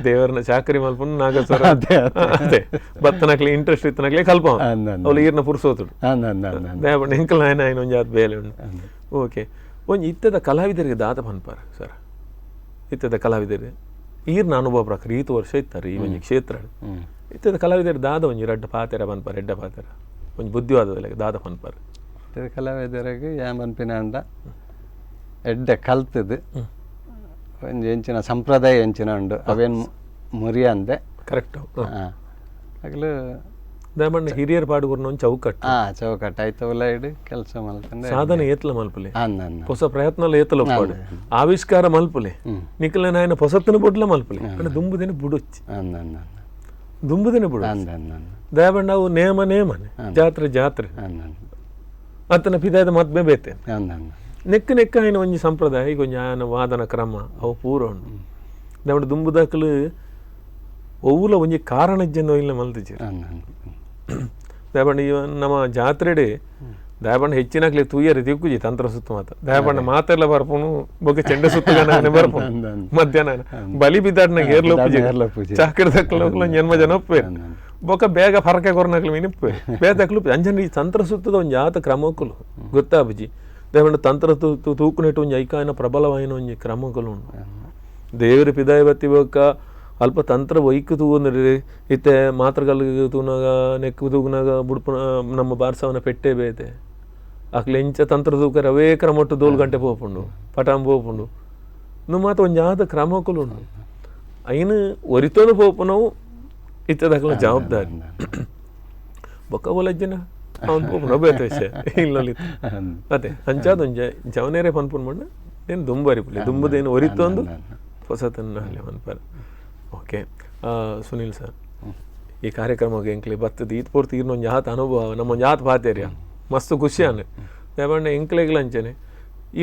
ದೇವರನ್ನ ಚಾಕರಿ ಮಲ್ಪುನ ನಾಗಸ್ವರ ಅದೇ ಬತ್ತನಕ್ಲೆ ಇಂಟ್ರೆಸ್ಟ್ ಇತ್ತನಕ್ಲೆ ಕಲ್ಪ ಅವಳು ಈರ್ನ ಪುರ್ಸೋತುಡು ದೇವಣ್ಣ ಎಂಕಲ್ ನಾಯನ ಆಯ್ನ ಒಂಜಿ ಆತ್ ಬೇಲೆ ಉಂಡು. ಓಕೆ ಒಂಜಿ ಇತ್ತದ ಕಲಾವಿದರಿಗೆ ದಾದ ಪನ್ಪಾರ ಸರ್ ಇತ್ತದ ಕಲಾವಿದರು ಈರ್ನ ಅನುಭವ ಪ್ರಕಾರ ಈತ ವರ್ಷ ಇತ್ತಾರೆ ಈ ಒಂಜಿ ಕ್ಷೇತ್ರ ಇತ್ತದ ಕಲಾವಿದರು ದಾದ ಒಂಜಿ ರಡ್ಡ ಪಾತೆರ ಪನ್ಪಾರ ಎಡ್ಡ ಪಾತೆರ ಒಂಜಿ ಬುದ್ಧಿವಾದದ ದಾದ ಪನ್ಪಾರ ಇತ್ತದ ಕಲಾವಿದರಿಗೆ ಯಾ ಪನ್ಪಿನ ಅಂಡ ಎಡ್ಡೆ ಕಲ್ತದು ಒಂಜಿ ಎಂಚಿನ ಸಂಪ್ರದಾಯ ಎಂಚಿನ ಉಂಡು ಅವೇನು ಮುರಿಯಂದೆ ಕರೆಕ್ಟ್ ಆಗಲು ದಯಮಣ್ಣ ಹಿರಿಯರ್ ಪಾಡುಗುರ್ನ ಒಂಜಿ ಚೌಕಟ್ಟು ಚೌಕಟ್ಟು ಆಯ್ತವಲ್ಲ ಇಡು ಕೆಲಸ ಮಲ್ತಂದೆ ಸಾಧನೆ ಏತ್ಲ ಮಲ್ಪಲೆ ಹೊಸ ಪ್ರಯತ್ನ ಏತಲ ಒಪ್ಪಾಡು ಆವಿಷ್ಕಾರ ಮಲ್ಪಲೆ ನಿಖಲ ನಾಯನ ಹೊಸತನ ಬುಡ್ಲ ಮಲ್ಪಲೆ ಅಂದ್ರೆ ದುಂಬುದಿನ ಬುಡೊಚ್ಚಿ ದುಂಬುದಿನ ಬುಡ ದಯಬಣ್ಣ ಅವು ನೇಮ ನೇಮನೆ ಜಾತ್ರೆ ಜಾತ್ರೆ ಅತ್ತನ ಪಿದಾಯದ ಮದ್ಮೆ ಬೇತೆ ನೆಕ್ಕ ನೆಕ್ಕ ಆಯ್ನ ಒಂಜಿ ಸಂಪ್ರದಾಯ ಈಗ ಒಂಜಿ ಆಯನ ವಾದನ ಕ್ರಮ ಅವು ಪೂರ ಉಂಡು ದಯಮಂಡ ದುಂಬುದಾಕಲು ಒವ್ವುಲ ಒಂಜಿ ಕಾರಣ ಇಜ್ಜಂದು ಇಲ್ಲ ಮಲ್ತಿಜಿ ದಯಬಂಡ ಇವ ನಮ್ಮ ಜಾತ್ರೆಡೆ ದಯಬಂಡ ಹೆಚ್ಚಿನಾಗ್ಲಿ ತೂಯರಿ ತಿಕ್ಕುಜಿ ತಂತ್ರ ಸುತ್ತ ಮಾತ ದಯಬಂಡ ಮಾತೆಲ್ಲ ಬರ್ಪುನು ಬೊಕ್ಕ ಚೆಂಡೆ ಸುತ್ತ ಬರ್ಪುನು ಮಧ್ಯಾಹ್ನ ಬಲಿ ಬಿದ್ದಾಡ್ನ ಏರ್ಲೊಪ್ಪುಜಿ ಚಾಕರಿ ಜನ್ಮ ಜನ ಒಪ್ಪೇರು ಬೊಕ್ಕ ಬೇಗ ಫರಕೆ ಕೊರ್ನಕ್ಲು ಮೀನಿಪ್ಪೆ ಬೇತಕ್ಲು ಅಂಜನ ಈ ತಂತ್ರ ಸುತ್ತದ ಒಂಜಿ ಆತ ಕ್ರಮಕ್ಕಲು ಗೊತ್ತಾಬುಜಿ ದಯಬಂಡ ತಂತ್ರ ತೂಕುನೆಟ್ಟು ಒಂಜಿ ಐಕಾಯನ ಪ್ರಬಲವಾಯಿನ ಒಂಜಿ ಕ್ರಮಕ್ಕಲು ಉಂಡು ದೇವರ ಪಿದಾಯ ಬತ್ತಿ ಬೊಕ್ಕ ಅಲ್ಪ ತಂತ್ರ ಒಯ್ಕು ತೂವೊಂದ್ರೆ ಇತ್ತೆ ಮಾತ್ರಗಲ್ಲು ತೂನಾಗ ನೆಕ್ಕು ತೂಗುನಾಗ ಬುಡ್ಪುನ ನಮ್ಮ ಬಾರ್ಸವನ ಪೆಟ್ಟೆ ಬೇತೆ ಅಕ್ಲೆ ಎಂಚ ತಂತ್ರ ತೂಕರೆ ಅವೇ ಕ್ರಮೊಟ್ಟು ದೋಲು ಗಂಟೆ ಪೋಪುಂಡು ಪಟಾಂ ಪೋಪುಂಡು ನು ಮಾತ ಒಂಜಾದ ಕ್ರಮಕ್ಕಲು ಉಂಡು ಐನು ಒರಿತೋನು ಪೋಪುನವು ಇತ್ತದಕ್ಲ ಜವಾಬ್ದಾರಿ ಬೊಕ್ಕ ಒಲಜ್ಜನ ಅವನು ಪೋಪುಂಡು ಬೇತೆ ವಿಷಯ ಇಲ್ಲ ಅದೇ ಅಂಚಾದ ಒಂಜ ಜವನೇರೆ ಪನ್ಪುನ್ ಮಣ್ಣ ಏನು ದುಂಬರಿಪುಲಿ ದುಂಬುದೇನು ಒರಿತೊಂದು ಹೊಸತನ್ನ ಅಲ್ಲಿ ಪನ್ಪಾರ. ಓಕೆ ಸುನಿಲ್ ಸರ್ ಈ ಕಾರ್ಯಕ್ರಮಕ್ಕೆ ಎಂಕ್ಲೆ ಬತ್ತದ ಈತ್ ಪೂರ್ತಿ ಇನ್ನೊಂದು ಜಾತ ಅನುಭವ ನಮ್ಮೊಂದು ಜಾತ ಪಾತೇರಿಯ ಮಸ್ತ್ ಖುಷಿ ಆನೆ ದೇವಣ್ಣ ಎಂಕ್ಲೆಗ್ಲ ಅಂಚನೆ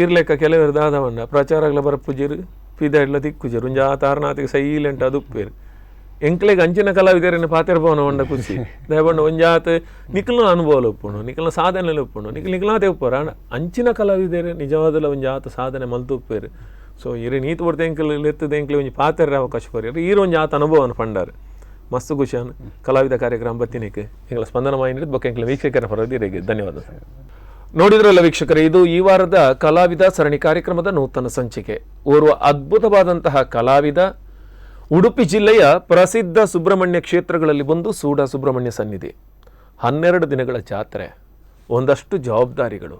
ಈರ್ಲೆಕ್ಕ ಕೆಲವರು ದಾದವಣ್ಣ ಪ್ರಚಾರಗಳ ಬರಪುಜಿರು ಪಿದಾಡ್ಲ ತಿಕ್ಕುಜಿರು ಒಂಜಿ ಆತ ಆರ್ನಾತಿಗೆ ಸೈಲೆಂಟ್ ಅದು ಉಪ್ಪೇರು ಎಂಕ್ಲೆಗ್ ಅಂಚಿನ ಕಲಾವಿದರನ್ನ ಪಾತೆರ್ ಪೋನ ಒಂಡ ಖುಷಿ ದೇವಣ್ಣ ಒಂಜಾತ ನಿಖಲ್ನ ಅನುಭವ ಒಪ್ಪುಂಡು ನಿಖಲ್ನ ಸಾಧನೆ ಒಪ್ಪುಂಡು ನಿಖಲ್ ನಿಖಲಾತೆ ಉಪ್ಪರು ಆಂಡ ಅಂಚಿನ ಕಲಾವಿದರೆ ನಿಜವಾದಲ ಒಂಜಾತ ಸಾಧನೆ ಮಲ್ತು ಉಪ್ಪೇರು. ಸೊ ಇರೆ ನೀತು ಬರ್ತೆ ಎಂಕಲ್ ಎತ್ತದ ಎಂಕ್ಲೆ ಒಂಜಿ ಪಾತೆರ ಅವಕಾಶ ಕೊರಿಯರು ಈರು ಒಂಜಿ ಆತ ಅನುಭವನ ಪಂಡಾರು ಮಸ್ತ್ ಖುಷಿಯಾನ್ ಕಲಾವಿದ ಕಾರ್ಯಕ್ರಮ ಬತ್ತಿನಿಕ್ ಎಂಗಳ ಸ್ಪಂದನ ಮಾಯಿನ ಬೊಕ್ಕ ಎಂಕ್ಲೆ ವೀಕ್ಷಕರ ಪರವಾಗಿ ಧನ್ಯವಾದ ಸರ್. ನೋಡಿದ್ರಲ್ಲ ವೀಕ್ಷಕರೇ, ಇದು ಈ ವಾರದ ಕಲಾವಿದ ಸರಣಿ ಕಾರ್ಯಕ್ರಮದ ನೂತನ ಸಂಚಿಕೆ. ಓರ್ವ ಅದ್ಭುತವಾದಂತಹ ಕಲಾವಿದ, ಉಡುಪಿ ಜಿಲ್ಲೆಯ ಪ್ರಸಿದ್ಧ ಸುಬ್ರಹ್ಮಣ್ಯ ಕ್ಷೇತ್ರಗಳಲ್ಲಿ ಬಂದು ಸೂಡ ಸುಬ್ರಹ್ಮಣ್ಯ ಸನ್ನಿಧಿ, 12 ದಿನಗಳ ಜಾತ್ರೆ, ಒಂದಷ್ಟು ಜವಾಬ್ದಾರಿಗಳು,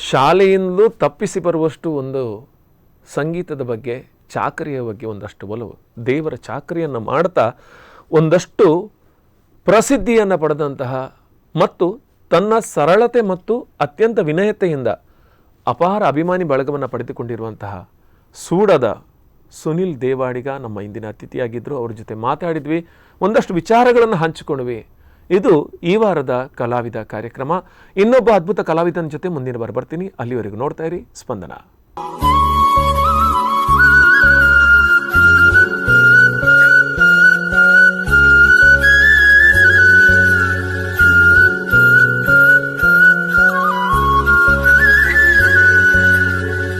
ಶಾಲೆಯಿಂದಲೂ ತಪ್ಪಿಸಿ ಬರುವಷ್ಟು ಒಂದು ಸಂಗೀತದ ಬಗ್ಗೆ, ಚಾಕರಿಯ ಬಗ್ಗೆ ಒಂದಷ್ಟು ಒಲವು, ದೇವರ ಚಾಕರಿಯನ್ನು ಮಾಡ್ತಾ ಒಂದಷ್ಟು ಪ್ರಸಿದ್ಧಿಯನ್ನು ಪಡೆದಂತಹ ಮತ್ತು ತನ್ನ ಸರಳತೆ ಮತ್ತು ಅತ್ಯಂತ ವಿನಯತೆಯಿಂದ ಅಪಾರ ಅಭಿಮಾನಿ ಬಳಗವನ್ನು ಪಡೆದುಕೊಂಡಿರುವಂತಹ ಸೂಡದ ಸುನಿಲ್ ದೇವಾಡಿಗ ನಮ್ಮ ಇಂದಿನ ಅತಿಥಿಯಾಗಿದ್ದರು. ಅವ್ರ ಜೊತೆ ಮಾತಾಡಿದ್ವಿ, ಒಂದಷ್ಟು ವಿಚಾರಗಳನ್ನು ಹಂಚಿಕೊಂಡ್ವಿ. ಇದು ಈ ವಾರದ ಕಲಾವಿದ ಕಾರ್ಯಕ್ರಮ. ಇನ್ನೊಬ್ಬ ಅದ್ಭುತ ಕಲಾವಿದನ ಜೊತೆ ಮುಂದಿನ ಬಾರಿ ಬರ್ತೀನಿ. ಅಲ್ಲಿವರೆಗೂ ನೋಡ್ತಾ ಇರಿ ಸ್ಪಂದನ.